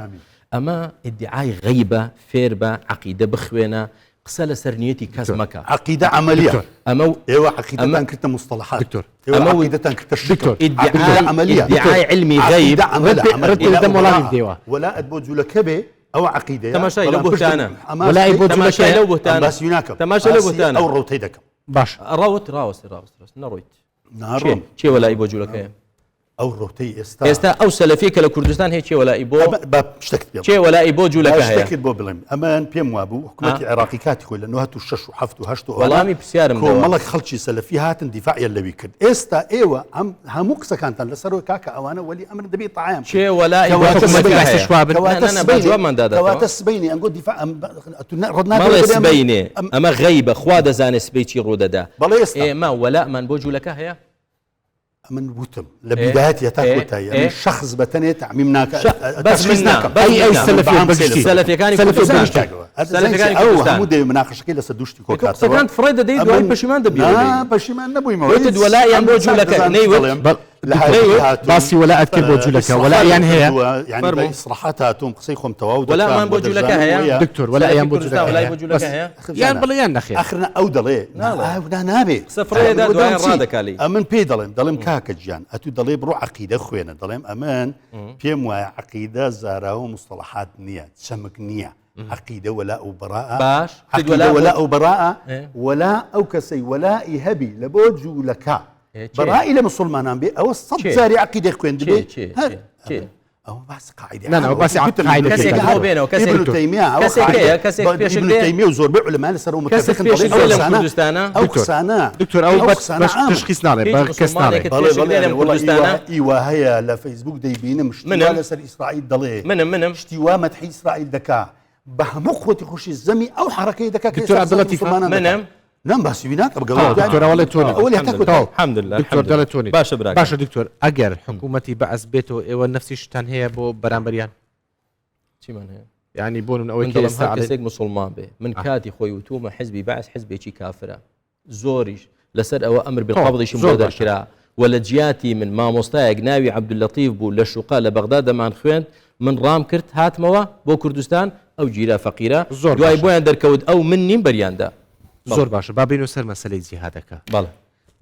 ئەمە ئیدعای غەیبە فێربە عەقیدە بخوێنە قسە لەسەر نیەتی کەس مەکە عەقیدە عەمەلیە ئەمە و ئێوە عەقیدەتان کردە مستەڵەحات دکتۆر ئێوە عەقیدەتان کردە شکل دکتۆر عەقیدە عەمەلیە ئیدعای علمی غەیب عەقیدە عەمەلە ڕەت دەم وەڵامی بدەیەوە وەلائت بۆ جولەکە بێ ئەوە عەقیدەیە تەماشای لەو بەڵام پشت بوهتانە. ئەمە وەلای بۆ تەماشای لەو بوهتانە باسی ناکەم تەماشای لەو باسی بوهتانە ئەو ڕەوتەی دەکەم باش ڕەوت ڕاوەستی ڕاوەستی ڕاوەستی نەڕۆیت ناڕۆم کێ وەلای بۆ جولەکەیە ئەو ڕەوتەی ئێستا ئێستا ئەو سەلەفیە کە لە کوردستان هەیە کێ وەلائی بۆ با شتێکت پێ کێ وەلائی بۆ جوولەکە هەیە شتێکت بۆ بڵێم ئەمە پێم وابوو حکوومەتی عێراقی کاتی خۆی لە 96 و 7 و 8 و وەڵامی پرسیارم کۆمەڵک خەڵکی سەلەفی هاتن دیفاعیان لەوی کرد ئێستا ئێوە ئەم هەموو قسەکانتان لەسەرەوە کاکە ئەوانە وەلی ئەمر دەبێت تەعام کێ وەلائی بۆ حکوومەتی هەیە کەواتە سبەینێ ئەنگۆ دیفاع مەڵێ سبەینێ ئەمە غەیبە خوا دەزانێ سبەی چی ڕوودەدا بەڵێ ئێستا ئێمە وەلامان بۆ جوولەکە هەیە ئەمن وتم لە بیدایەتی هەتا کۆتایی ئەمن شەخس بە تەنێ تەعمیم ناکە بەس من نا بەس ئەی سەلەفیەک بە گشتی سەلەفیەکانی کوردستان سەلەفیەکانی ئەو کوردستان هەموو دەوێ مناقەشەکەی لەسەر دوو شتی کۆکاتەوە قسەکان فڕێ دەدەی دوای پەشیمان دەبیەوە نا پەشیمان نەبوویمەوە وتت وەلایان بۆ جوولەکە نەیوت باسی وەلائت کرد بۆ جوولەکە وەلایان هەیە یعنی ئیسراحات هاتووم قسەی خۆم تەواو وەلامان بۆ جوولەکە هەیە دکتۆر وەلایان بۆ جوولەکە وەلای بۆ جوولەکە هەیە یان بڵێ یان نەخێر ئەخرنا ئەو دەڵێ نا نابێ قسە فڕێدا دوای ڕادەکالی ئەمن پێی دەڵێم دەڵێم کاکە گیان ئەتو دەڵێ بڕۆ عەقیدە خوێنە دەڵێم ئەمن پێم وایە عەقیدە زاراوە مستەڵەحات نییە چەمک نییە عەقیدە وەلا و بەڕاء باش عەقیدە وەلا و بەڕاء وەلا ئەو کەسەی وەلائی هەبی لە بۆ جوولەکە بەڕائی لە مسلمانان بێ ئەوە سەد جاری عەقیدە خوێندبێ هەر ئەوە باسی قاعدە نا نا ئەوە باسی قاعدە کەسێک بۆ بێنەوە کەسێک ابن تەیمیە ئەوە کەسێک هەیە کەسێک ابن پێشت بێ تەیمیە و زۆربەی عولەما لەسەر ئەو کەسێک متفقن پێشت دەڵێن بێ ئەو لەم قسانە کوردستانە ئەو قسانە دکتۆر ئەو ئەو بەس قسانە بەس عامن. تشخیص ناڵێ هیچ بە کەس ناڵێ مسلمانێکت بەڵێ پێشت بەڵێ بێ لەم وەڵا کوردستانە ئیوە هەیە لە فەیسبوک دەیبینم شتی وا منم لەسەر ئیسرائیل دەڵێ منم منم شتی وا مەدحی ئیسرائیل دەکا بە هەموو قوتی خۆشی زەمی ئەو حرەکەی دەکا کە دکتۆر ئێستا عەبدولەتیف مسلمانان دەکا. منم نەم باسی وی ناکەم آه، دکتۆر ئەوە لێ تۆ نیت. ئەوە لێ هەتا کۆتایی. الحمدلله دکتۆر دەڵێ تۆ نیت. باشە براکەم. باشە دکتۆر ئەگەر حکوومەتی بەعس بێتەوە ئێوە نەفسی شتان هەیە بۆ بەرامبەریان چیمان هەیە یعنی بۆ من ئەوەی من کە دەڵێم ئێستا هەر ئەڵێ کەسێک مسلمان بێ من کاتی خۆی وتومە حزبی بەعس حزبێکی کافرە زۆریش لەسەر ئەوە ئەمر بالقبضیشم زۆر بۆ باشە. دەرکرا و لە جیاتی من مامۆستایەک ناوی عەبدوللەتیف بوو لە شوقە لە بەغدا دەمانخوێند من ڕام کرد هاتمەوە بۆ کوردستان ئەو گیرا فەقیرە زۆر دوای باشە. بۆیان دەرکەوت ئەو من نیم بەریاندا. زۆر باشە با بینەوە سەر مەسلەی جیهادەکە. بەڵێ.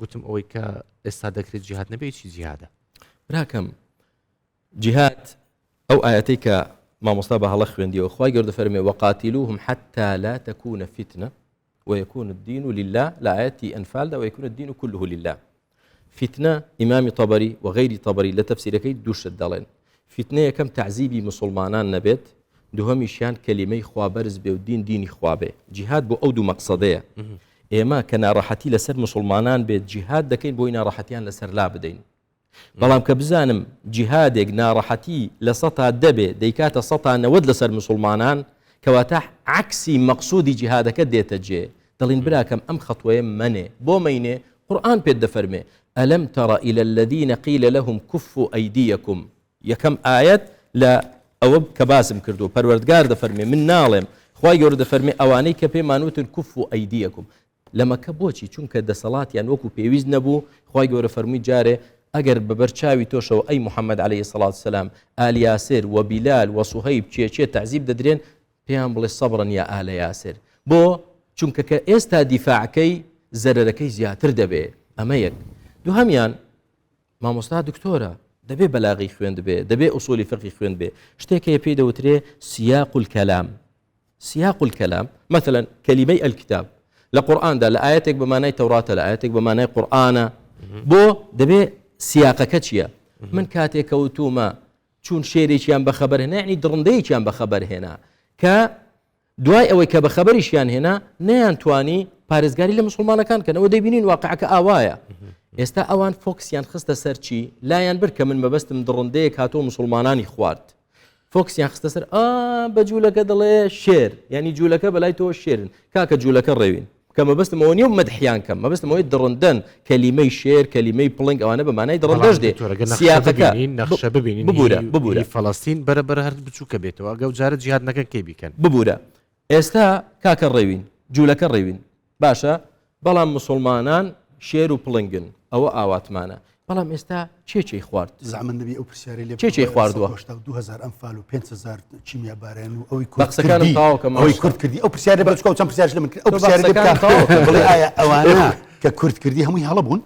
گوتم ئەوەی کە ئێستا دەکرێت جیهاد نەبێ چی جیهادە؟ براکەم جیهاد ئەو ئایەتەی کە مامۆستا بە هەڵە خوێندیەوە خوای گەورە دەفەرمێ وقاتلوهم حتى لا تكون فتنة ويكون الدين لله لە ئایەتی ئەنفالدا ويكون الدين كله لله فیتنە ئیمامی طبری و غەیری طبری لە تەفسیرەکەی دوو شت دەڵێن فیتنە یەکەم تەعزیبی مسوڵمانان نەبێت دووهەمیشیان کەلیمەی خوا بەرز بێ و دین دینی خوا بێ جیهاد بۆ ئەو دوو مەقسەدەیە ئێمە کە ناڕەحەتی لەسەر مسوڵمانان بێت جیهاد دەکەین بۆی ناڕەحەتیان لەسەر لا بدەین بەڵام کە بزانم جیهادێک ناڕەحەتی لە سەتا دەبێ دەیکاتە سەتا نەوەد لەسەر مسوڵمانان کەواتە عەکسی مەقسودی جیهادەکە دێتە جێ دەڵین براکەم ئەم خەتوەیە مەنێ بۆ مەینێ قورئان پێت دەفەرمێ الم تر الی الذین قیل لهم کفوا ایدیکم یەکەم ئایەت لە ئەوە کە باسم کردووە پەروەردگار دەفەرمێ من ناڵێم خوای گەورە دەفەرمێ ئەوانەی کە پێمان وتن کفوا ایدیکم لە مەکە بۆچی چونکە دەسەڵاتیان وەکو پێویست نەبوو خوای گەورە فەرمووی جارێ ئەگەر بەبەر چاوی تۆشەوە ئەی محمد علیە الصلوة والسلام ئال یاسر و بیلال و صهیب چێ چێ تەعزیب دەدرێن پێیان بڵێ صبرا یا آل یاسر بۆ؟ چونکە کە ئێستا دیفاعکەی زەرەرەکەی زیاتر دەبێ ئەمە یەک دووهەمیان مامۆستا دکتۆرە دەبێ بەلاغی خوێندبێ دەبێ ئوسولی فقی خوێند بێ شتێک هەیە پێی دەوترێ سیاق الکلام سیاق الکلام مثلا کەلیمەی الکتاب لە قورئاندا لە ئاەتێک بە مانای تەوراتە لە ئاەتێک بە مانای قورئانە بۆ دەبێ سیاقەکە چییە من کاتێک کەوتومە چوون شێرێکیان بە خەبەر هێنا یعنی دڕندەیەکیان بە خەبەر هێنا کە دوای ئەوەی کە بە خەبەریشیان هێنا نەیانتوانی پارێزگاری لە مسلمانەکان کەنەوە دەبینین واقعەکە ئاوایە ئێستا ئەوان فۆکسیان خستە سەرچی لایەن بر کە من مەبەستم دڕندەیەک هاتۆ مسلمانانی خوارد فۆکسیان خستە سەر ئا بە جوولەکە دەڵێ شێر ینی جوولەکە بەلای تۆ شێرن کاکە جوولەکە ڕێوین کە مەبەستم ئەوە نیە مەدحیان کەم مەبەستم ئەوەی دڕندەن کەلیمەی شێر کەلیمەی پڵنگ ئەوانە بە مانای دڕندەش دێ سیاقەکە نەخشە ببینین ببورە ببورە فەڵەستین بەرە بەرە هەر بچووکە بێتەوە ئەگەو جارە جیهاد نەکەن کەی بیکەن ببورە ئێستا کاکە ڕێوین جوولەکە ڕێوین باشە بەڵام موسوڵمانان شێر و پڵنگن ئەوە ئاواتمانە بەڵام ئێستا چێ چێی خوارد؟ زەحمەت نەبی ئەو پرسیارەی لێ چێ چێی خواردووە؟ 182000 ئەنفال و 5000 کیمیا باران و ئەوی کورد قسەکانم کردی تەواو کەم ئەوەی مامۆستا. کورد کردی ئەو پرسیارە بە چکە چەند پرسیارش لە من کرد ئەو تۆ بە پرسیارە لێ قسەکانم بکە تەواو کەم. بڵێ ئایا ئەوانە کە کورد کردی هەمووی هەڵە بوون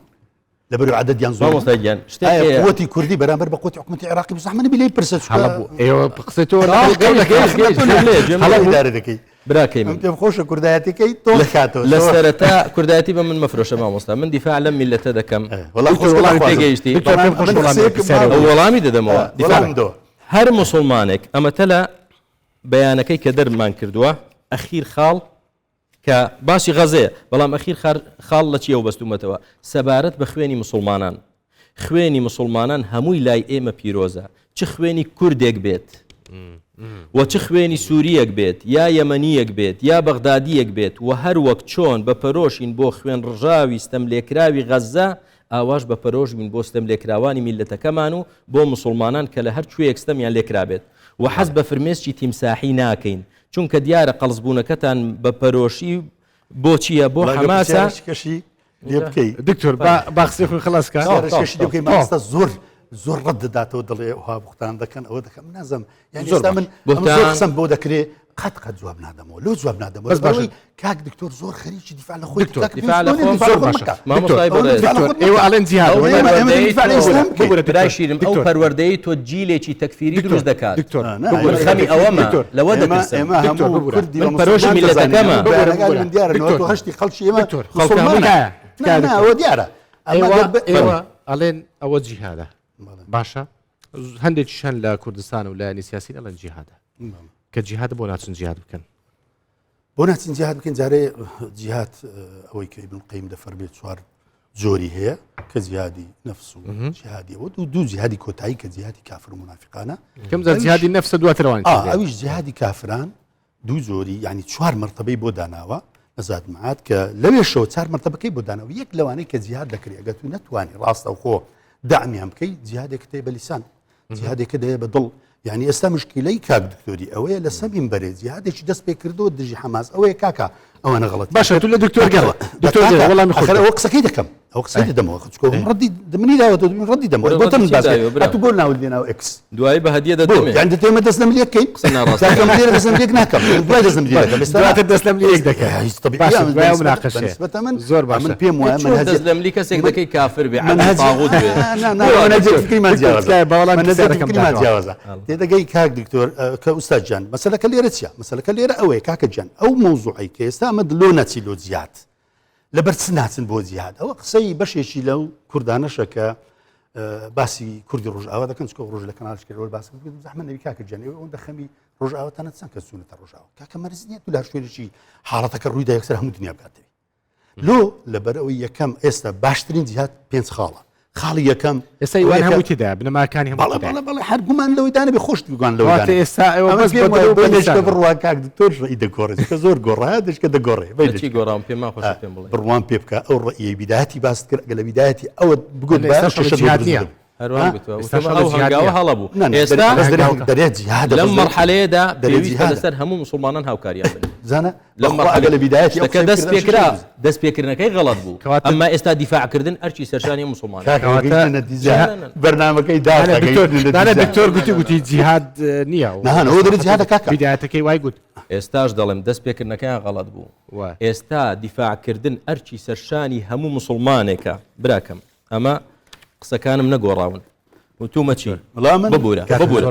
لەبەر عەدەدیان زۆر بوو؟ مامۆستا گیان شتێک ئایا هەیە قوتی کوردی بەرامبەر بە قوتی حکومەتی عێراقی بوو زەحمەت نەبی لێی پرسە چونکە هەڵە بوو ئێوە قسەی تۆ تەواو گەیشت گەیشت گەیشت گوێم لێیە گوێم هەڵە لێیە. ئیدارە دەکەی براکەی من من پێم خۆشە کوردایەتیەکەی تۆ کاتەوە لە سەرەتا کوردایەتی بە من مەفرۆشە مامۆستا من دیفاع لەم میلەتە دەکەم وەڵا خۆش وەڵامی پێگەیشتی وەڵامی دەدەمەوە دیفاع هەر مسلمانێک ئەمەتە لە بەیانەکەی کە دەرمان کردووە ئەخیر خاڵ کە باسی غەزەیە بەڵام ئەخیر خاڵ لە چیەوە بەستومەتەوە سەبارەت بە خوێنی مسلمانان خوێنی موسڵمانان هەمووی لای ئێمە پیرۆزە چ خوێنی کوردێک بێت و چ خوێنی سوریەک بێت یا یەمەنیەک بێت یا بەغدادیەک بێت و هەر وەک چۆن بە پەرۆشین بۆ خوێن ڕژاوی ستەملێکراوی غەززە ئاواش بە پەرۆش بین بۆ ستەملێکراوانی میللەتەکەمان و بۆ موسڵمانان کە لە هەر کوێیەک ستەمیان لێکرابێت و حەز بە فرمێسکی تیمساحی ناکەین چونکە دیارە قەڵسبوونەکەتان بە پەرۆشی بۆ چییە بۆ حەماسە لێ بکەی دکتۆر با با قسەی خۆی خلاص کە پرسیارەکەشی لێ بکەی مامۆستا زۆر زۆر ڕەت دەداتەوە دەڵێ ها بوختان دەکەن ئەوە دەکەم نازم یعنی زۆر ئێستا باش. من ئەمە بوختان- زۆر قسەم بۆ دەکرێ قەت قەت جواب نادەمەوە لۆ جواب نادەمەوە بەس باشە. بەس کاک دکتۆر زۆر خەریکی دیفاع لە خۆی دکتۆر، کاک دیفاع لە پێویست خۆم نییە دیفاع زۆر لە خۆت باشە. مەکە. مامۆستای ئەوە بەڕێز دیفاع لە دکتۆر خۆت ئێوە مەکە. ئەڵێن جیهاد ئەو وەڵام ئێمە- ئێمە پەروەردەیەی دیفاع لە تۆ ئیسلام بکەین. ببورە دکتۆر. برای شیرم ئەو دکتۆر. پەروەردەیەی تۆ جیلێکی تەکفیری دکتۆر، دروست دەکات دکتۆر نا، نا، من ئێمە خەمی ئەوەمە دکتۆر، لەوە ئێمە دەترسم ئێمە دکتۆر، هەموو ببورە. کوردی بە من پەرۆشی موسڵمان دەزانین. میللەتەکەمە. هەموو بەیانەکانی ببورە. من دیارە دکتۆر. 98 خەڵکی ئێمە دکتۆر، موسڵمانە. تکایە، نا، تکایە نا، دکتۆر. ئەوە دیارە ئەمە ئێوە گەر ب- ئێوە ئەڵێن ئەوە جیهادە بەڵێ. باشە هەندێکیش هەن لە کوردستان و لایەنی سیاسی ئەڵێن جیهادە بەڵێ. کە جیهادە بۆ ناچن جیهاد بکەن بۆ ناچین جیهاد بکەین جارێ جیهاد ئەوەی کە ئیبن قەیم دەفەرمێت چوار جۆری هەیە کە جیهادی نەفس و جیهادی ئەوە دوو دوو جیهادی کۆتایی کە جیهادی کافر و منافقانە کەم جار جیهادی نەفسە دواترەوانی ئا ئەویش جیهادی کافران دوو جۆری یعنی چوار مەرتەبەی بۆ داناوە لە زاد معاد کە لەوێشەوە چوار مەرتەبەکەی بۆ داناوە یەک لەوانەی کە جیهاد دەکرێت ئەگەر تو نەتوانی ڕاستەوخۆ دەعمیان بکەی جیهادێکت هەیە بە لیسان جیهادێکە دەیە بە دڵ یعنی ئێستا مشکلەی کاک دکتۆری ئەوەیە لە سەمین بەرێ جیهادێکی دەست پێ کردەوە دژی حەماس ئەوەیە کاکە ئەوانە غەڵەت باشە تو لە دکتۆر گەڕ دکتۆر کاکە، وەڵامی خۆت ئەخر ئەوە قسەکەی دەکەم ئەو قسەی دەدەمەوە چکۆ ڕەدی منی داوە تۆ ڕەدی دەمەوە بۆ تم باس تو بۆ ناوت لێناو ئێکس دوایی بە هەدیە دەدەمێ یان دەتێ مە دەست لەم لێک کەی قسە ناڕاست کاکە من لێرە دەست لەم لێک ناکەم دوای دەست لەم لێک دەکەم ئێستا دواتر دەست لەم لێک دەکەی هیچ طبیعی باشە من دوای ئەو بەنسبەت- مناقەشەیە. بەنسبەتە من زۆر باشە. من پێم وایە چۆن منهەجی دەست لەملی کەسێک دەکەی کافر بێ عەبد منهەجی تاغوت بێ نا نا منهەجی فکریمان جیاوازە تکایە بە وەڵامی منهەجی پرسیارەکەم فکریمان داتەوە. جیاوازە تێدەگەی کاک دکتۆر کە ئوستاد گیان مەسەلەکە لێرە چییە مەسەلەکە لێرە ئەوەیە کاکە گیان ئەو مەوزوعەی کە ئێستا ئەمە لۆ نەچی لۆ جیهاد لەبەر چ ناچن بۆ جیهاد ئەوە قسەی بەشێکی لەو کوردانەشە کە باسی کوردی ڕۆژئاوا دەکەن چکە ڕۆژ لە کەناڵش کردەوە باس کردم زەحمە نەبی کاکە گیان ئێوە ئەوەندە خەمی ڕۆژئاواتانە چەند کەس چوونەتە ڕۆژئاوا کاکە مەرج نییە تو لە هەر شوێنێکی حاڵەتەکە ڕوویدا یەکسەر هەموو دنیا بکاتەوە لۆ لەبەر ئەوەی یەکەم ئێستا باشترین جیهاد پێنج خاڵە خاڵی یەکەم ئێستا ئیوان هەموو تێدایە بنەماکانی هەموو بەڵێ بەڵێ بەڵێ هەر گومان لەوەی دانەبێ خۆشت گومان لەوەی واتە دانەبێ. ئێستا ئێوە ئەمە بەس پێم بە وایە دڵ و بەینێشکە بەلیسانە. بڕوا کاک دکتۆر ڕەئی دەگۆڕێت کە زۆر گۆڕا دەشکە دەگۆڕێ لە چی بەینێشکە. گۆڕاوم پێم ناخۆشە پێم بڵێ بڕوام پێ بکە ئەو ڕەئیەی بیدایەتی باست کرد ئەگەر لە بیدایەتی ئەوە بگوت لە بە ئێستاش کێشە جیهاد دروست نییە. دەبوو. هەروان ها؟ گوتووە ئێستاش وتم ئەو ئەو جیهاد هەنگاوە نییە. هەڵە بوو نا، نا، ئێستا بەس دەرێ جیهادە، لەم بەس دەرێ- مەرحەلەیەدا دەرێ پێویستە جیهادە. لەسەر هەموو موسڵمانان هاوکاریان بن زانە لەم بەخوا ئەگەر لە بیدایەتی ئەو شتەکە قسەی دەست بکرد، ئەم پێکرا شتە دروست. دەست پێکردنەکەی غەڵەت بوو کەواتە- ئەمما ئێستا دیفاعکردن ئەرکی سەرشانی موسڵمانە کاکە کەواتە گەیشتنە نەتیجە. نا، نا، نا. بەرنامەکەی داخە، دانە دکتۆر گەیشتنە دانە نەتیجە. دکتۆر گوتی گوتی جیهاد نییە نا، نا، ئەوە دەرێ جیهادە کاکە. بیدایەتەکەی وای گوت ئێستاش دەڵێم دەست پێکردنەکەیان غەڵەت بوو وا. ئێستا دیفاعکردن ئەرکی سەرشانی هەموو موسڵمانێکە براکەم ئەمە قسەکانم نەگۆڕاون وتومە چی؟ ببورە ببورە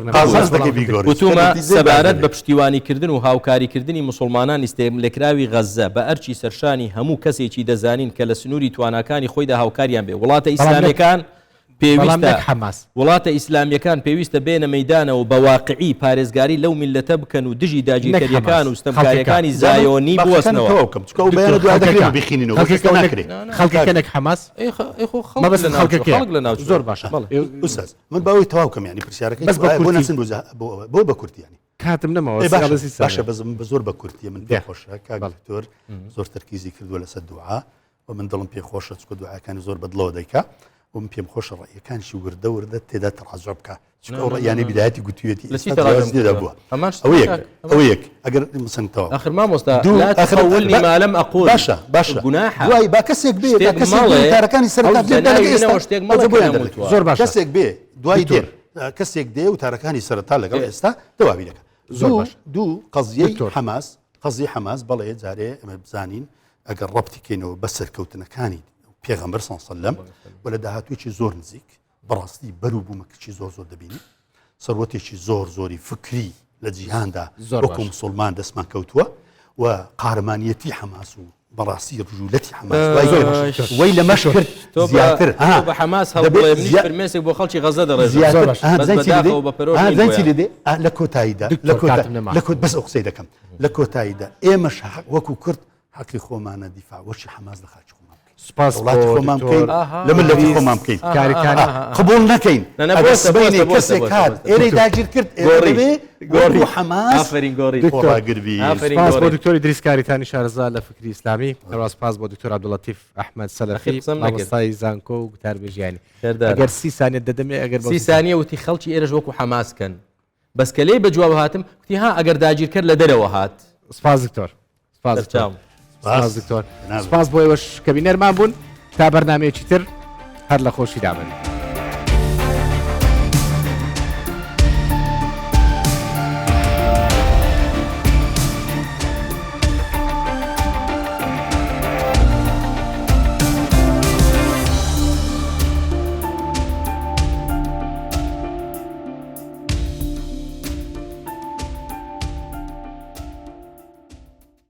وتومە سەبارەت بە پشتیوانیکردن و هاوکاریکردنی موسڵمانانی ستەملێکراوی غەززە بە ئەرکی سەرشانی هەموو کەسێکی دەزانین کە لە سنووری تواناکانی خۆیدا هاوکاریان بێ وڵاتە ئیسلامیەکان پێویستە وڵاتە ئیسلامیەکان پێویستە بێنە مەیدانەوە بە واقعی پارێزگاری لەو میللەتە بکەن و دژی داگیرکەریەکان و ستەمکاریەکانی زایۆنی بوەستنەوە. خەڵکەکە نەک حەماس مەبەست خەڵکەکەیە زۆر باشە ئوستاز من باوەی تەواو کەم یانی پرسیارەکەی بەس بە بۆ کورتی. نەچن بۆ بۆ ئەوە بۆ بە کورتی یانی کاتم نەماوە ئێ باشە ساڵە سی ساڵە. باشە بەس من بە زۆر بە کورتیە من پێ دە. خۆشە کاک بەڵێ. دکتۆر زۆر تەرکیزی کردووە لەسەر دوعا و من دڵم پێ خۆشە چکە دوعاکانی زۆر بە دڵەوە دەیکا و من پێم خۆشە ڕەئیەکانیشی وردە وردە تێدا تەڕاجع بکا چونکە ئەو ڕەئیانەی بیدایەتی گوتویەتی لە چی ئێستا تەراجم جیاوازی تێدا کردووە؟ بووە هەمان شت ئەوە یەک کاک، ئەوە یەک ئەگەر مثلا تەواو ئاخر مامۆستا دوو لا ئاخر تخولنی با- ما لم أقول باشە باشە گوناحە دوای با کەسێک بێ با شتێک کەسێک بێ مەڵێ، وتارەکانی سەرەتا ئەو بێ جەنابی لەگەڵ ئێستا منەوە شتێک مەڵێ ئەوجا کە بۆیان نەموتووە. دەردەکەوێت. زۆر باشە. کەسێک بێ دوای دکتۆر. دێ کەسێک دێ وتارەکانی سەرەتا لەگەڵ ئێستا تەواوی دەکات زۆر دوو باش. دوو قەزیەی دکتۆر. حەماس قەزیەی حەماس بەڵێ جارێ ئەمە بزانین ئەگەر ڕەبتی کەینەوە بە سەرکەوتنەکانی پێغەمبەر صلی الله علیه وسلم و لە داهاتوویەکی زۆر نزیک بەڕاستی بەرو بوومەکەی زۆر زۆر دەبینی سەروەتێکی زۆر زۆری فکری لە جیهاندا زۆر وەکو باش. مسلمان دەستمان کەوتووە و قارەمانیەتی حەماس و بەڕاستی ڕژولەتی حەماس وای کرد. وای لەمەش کرد تۆ بە- زیاتر تۆ بە حەماس هەڵبڵێ منیش فرمێسک بۆ خەڵکی غەزە دەڕێژم. زیاتر زۆر باش. ئەها، بەس بزانی چی لێ دێ؟ بەداخەوە بە پەرۆش ئەها، نین بزانی چی بۆیان. لێ دێ؟ ئا، لە کۆتاییدا دکتۆر لە کۆتا کاتم نەما. لە کۆت بەس ئەو قسەی دەکەم لە کۆتاییدا ئێمەش حەق وەکو کورد حەقی خۆمانە دیفاع وەکی حەماس لە خاکی خۆمان بکەین سپاس وڵاتی بۆ خۆمان دکتۆر بکەین لە ملەتی خۆمان بکەین کاریتانی قبول نەکەین نە، نە، ئەگەر بۆستە، سبەینێ بۆستە، بۆستە، کەسێک بۆستە، هات بۆستە. ئێرەی داگیر کرد ئێرە گۆڕی. دەبێ گۆڕی. وەکو حەماس ئافەرین گۆڕی. دکتۆر. خۆڕاگربی ئافەرین سپاس بۆ گۆڕی. دکتۆری دریس کاریتانی شارەزا لە فکری ئیسلامی هەروەها سپاس بۆ دکتۆر عەبدولەتیف ئەحمەد سەلەفی ئەخیر قسەم نەکرد. مامۆستای زانکۆ و گوتاربێژیانی خێردار. ئەگەر 30 سانیە دەدەمێ ئەگەر بۆ 30 سانیە وتی خەڵکی ئێرەش وەکو حەماس کەن بەس کە لێی بە جواب هاتم کوتی ها ئەگەر داگیرکەر لە دەرەوە هات. سپاس دکتۆر سپاس دکتۆر سەرچاوم. سپاس دکتۆر جەنابت. سپاس بۆ ئێوەش کە بینەرمان بوون تا بەرنامەیەکی تر هەر لە خۆشیدا بن.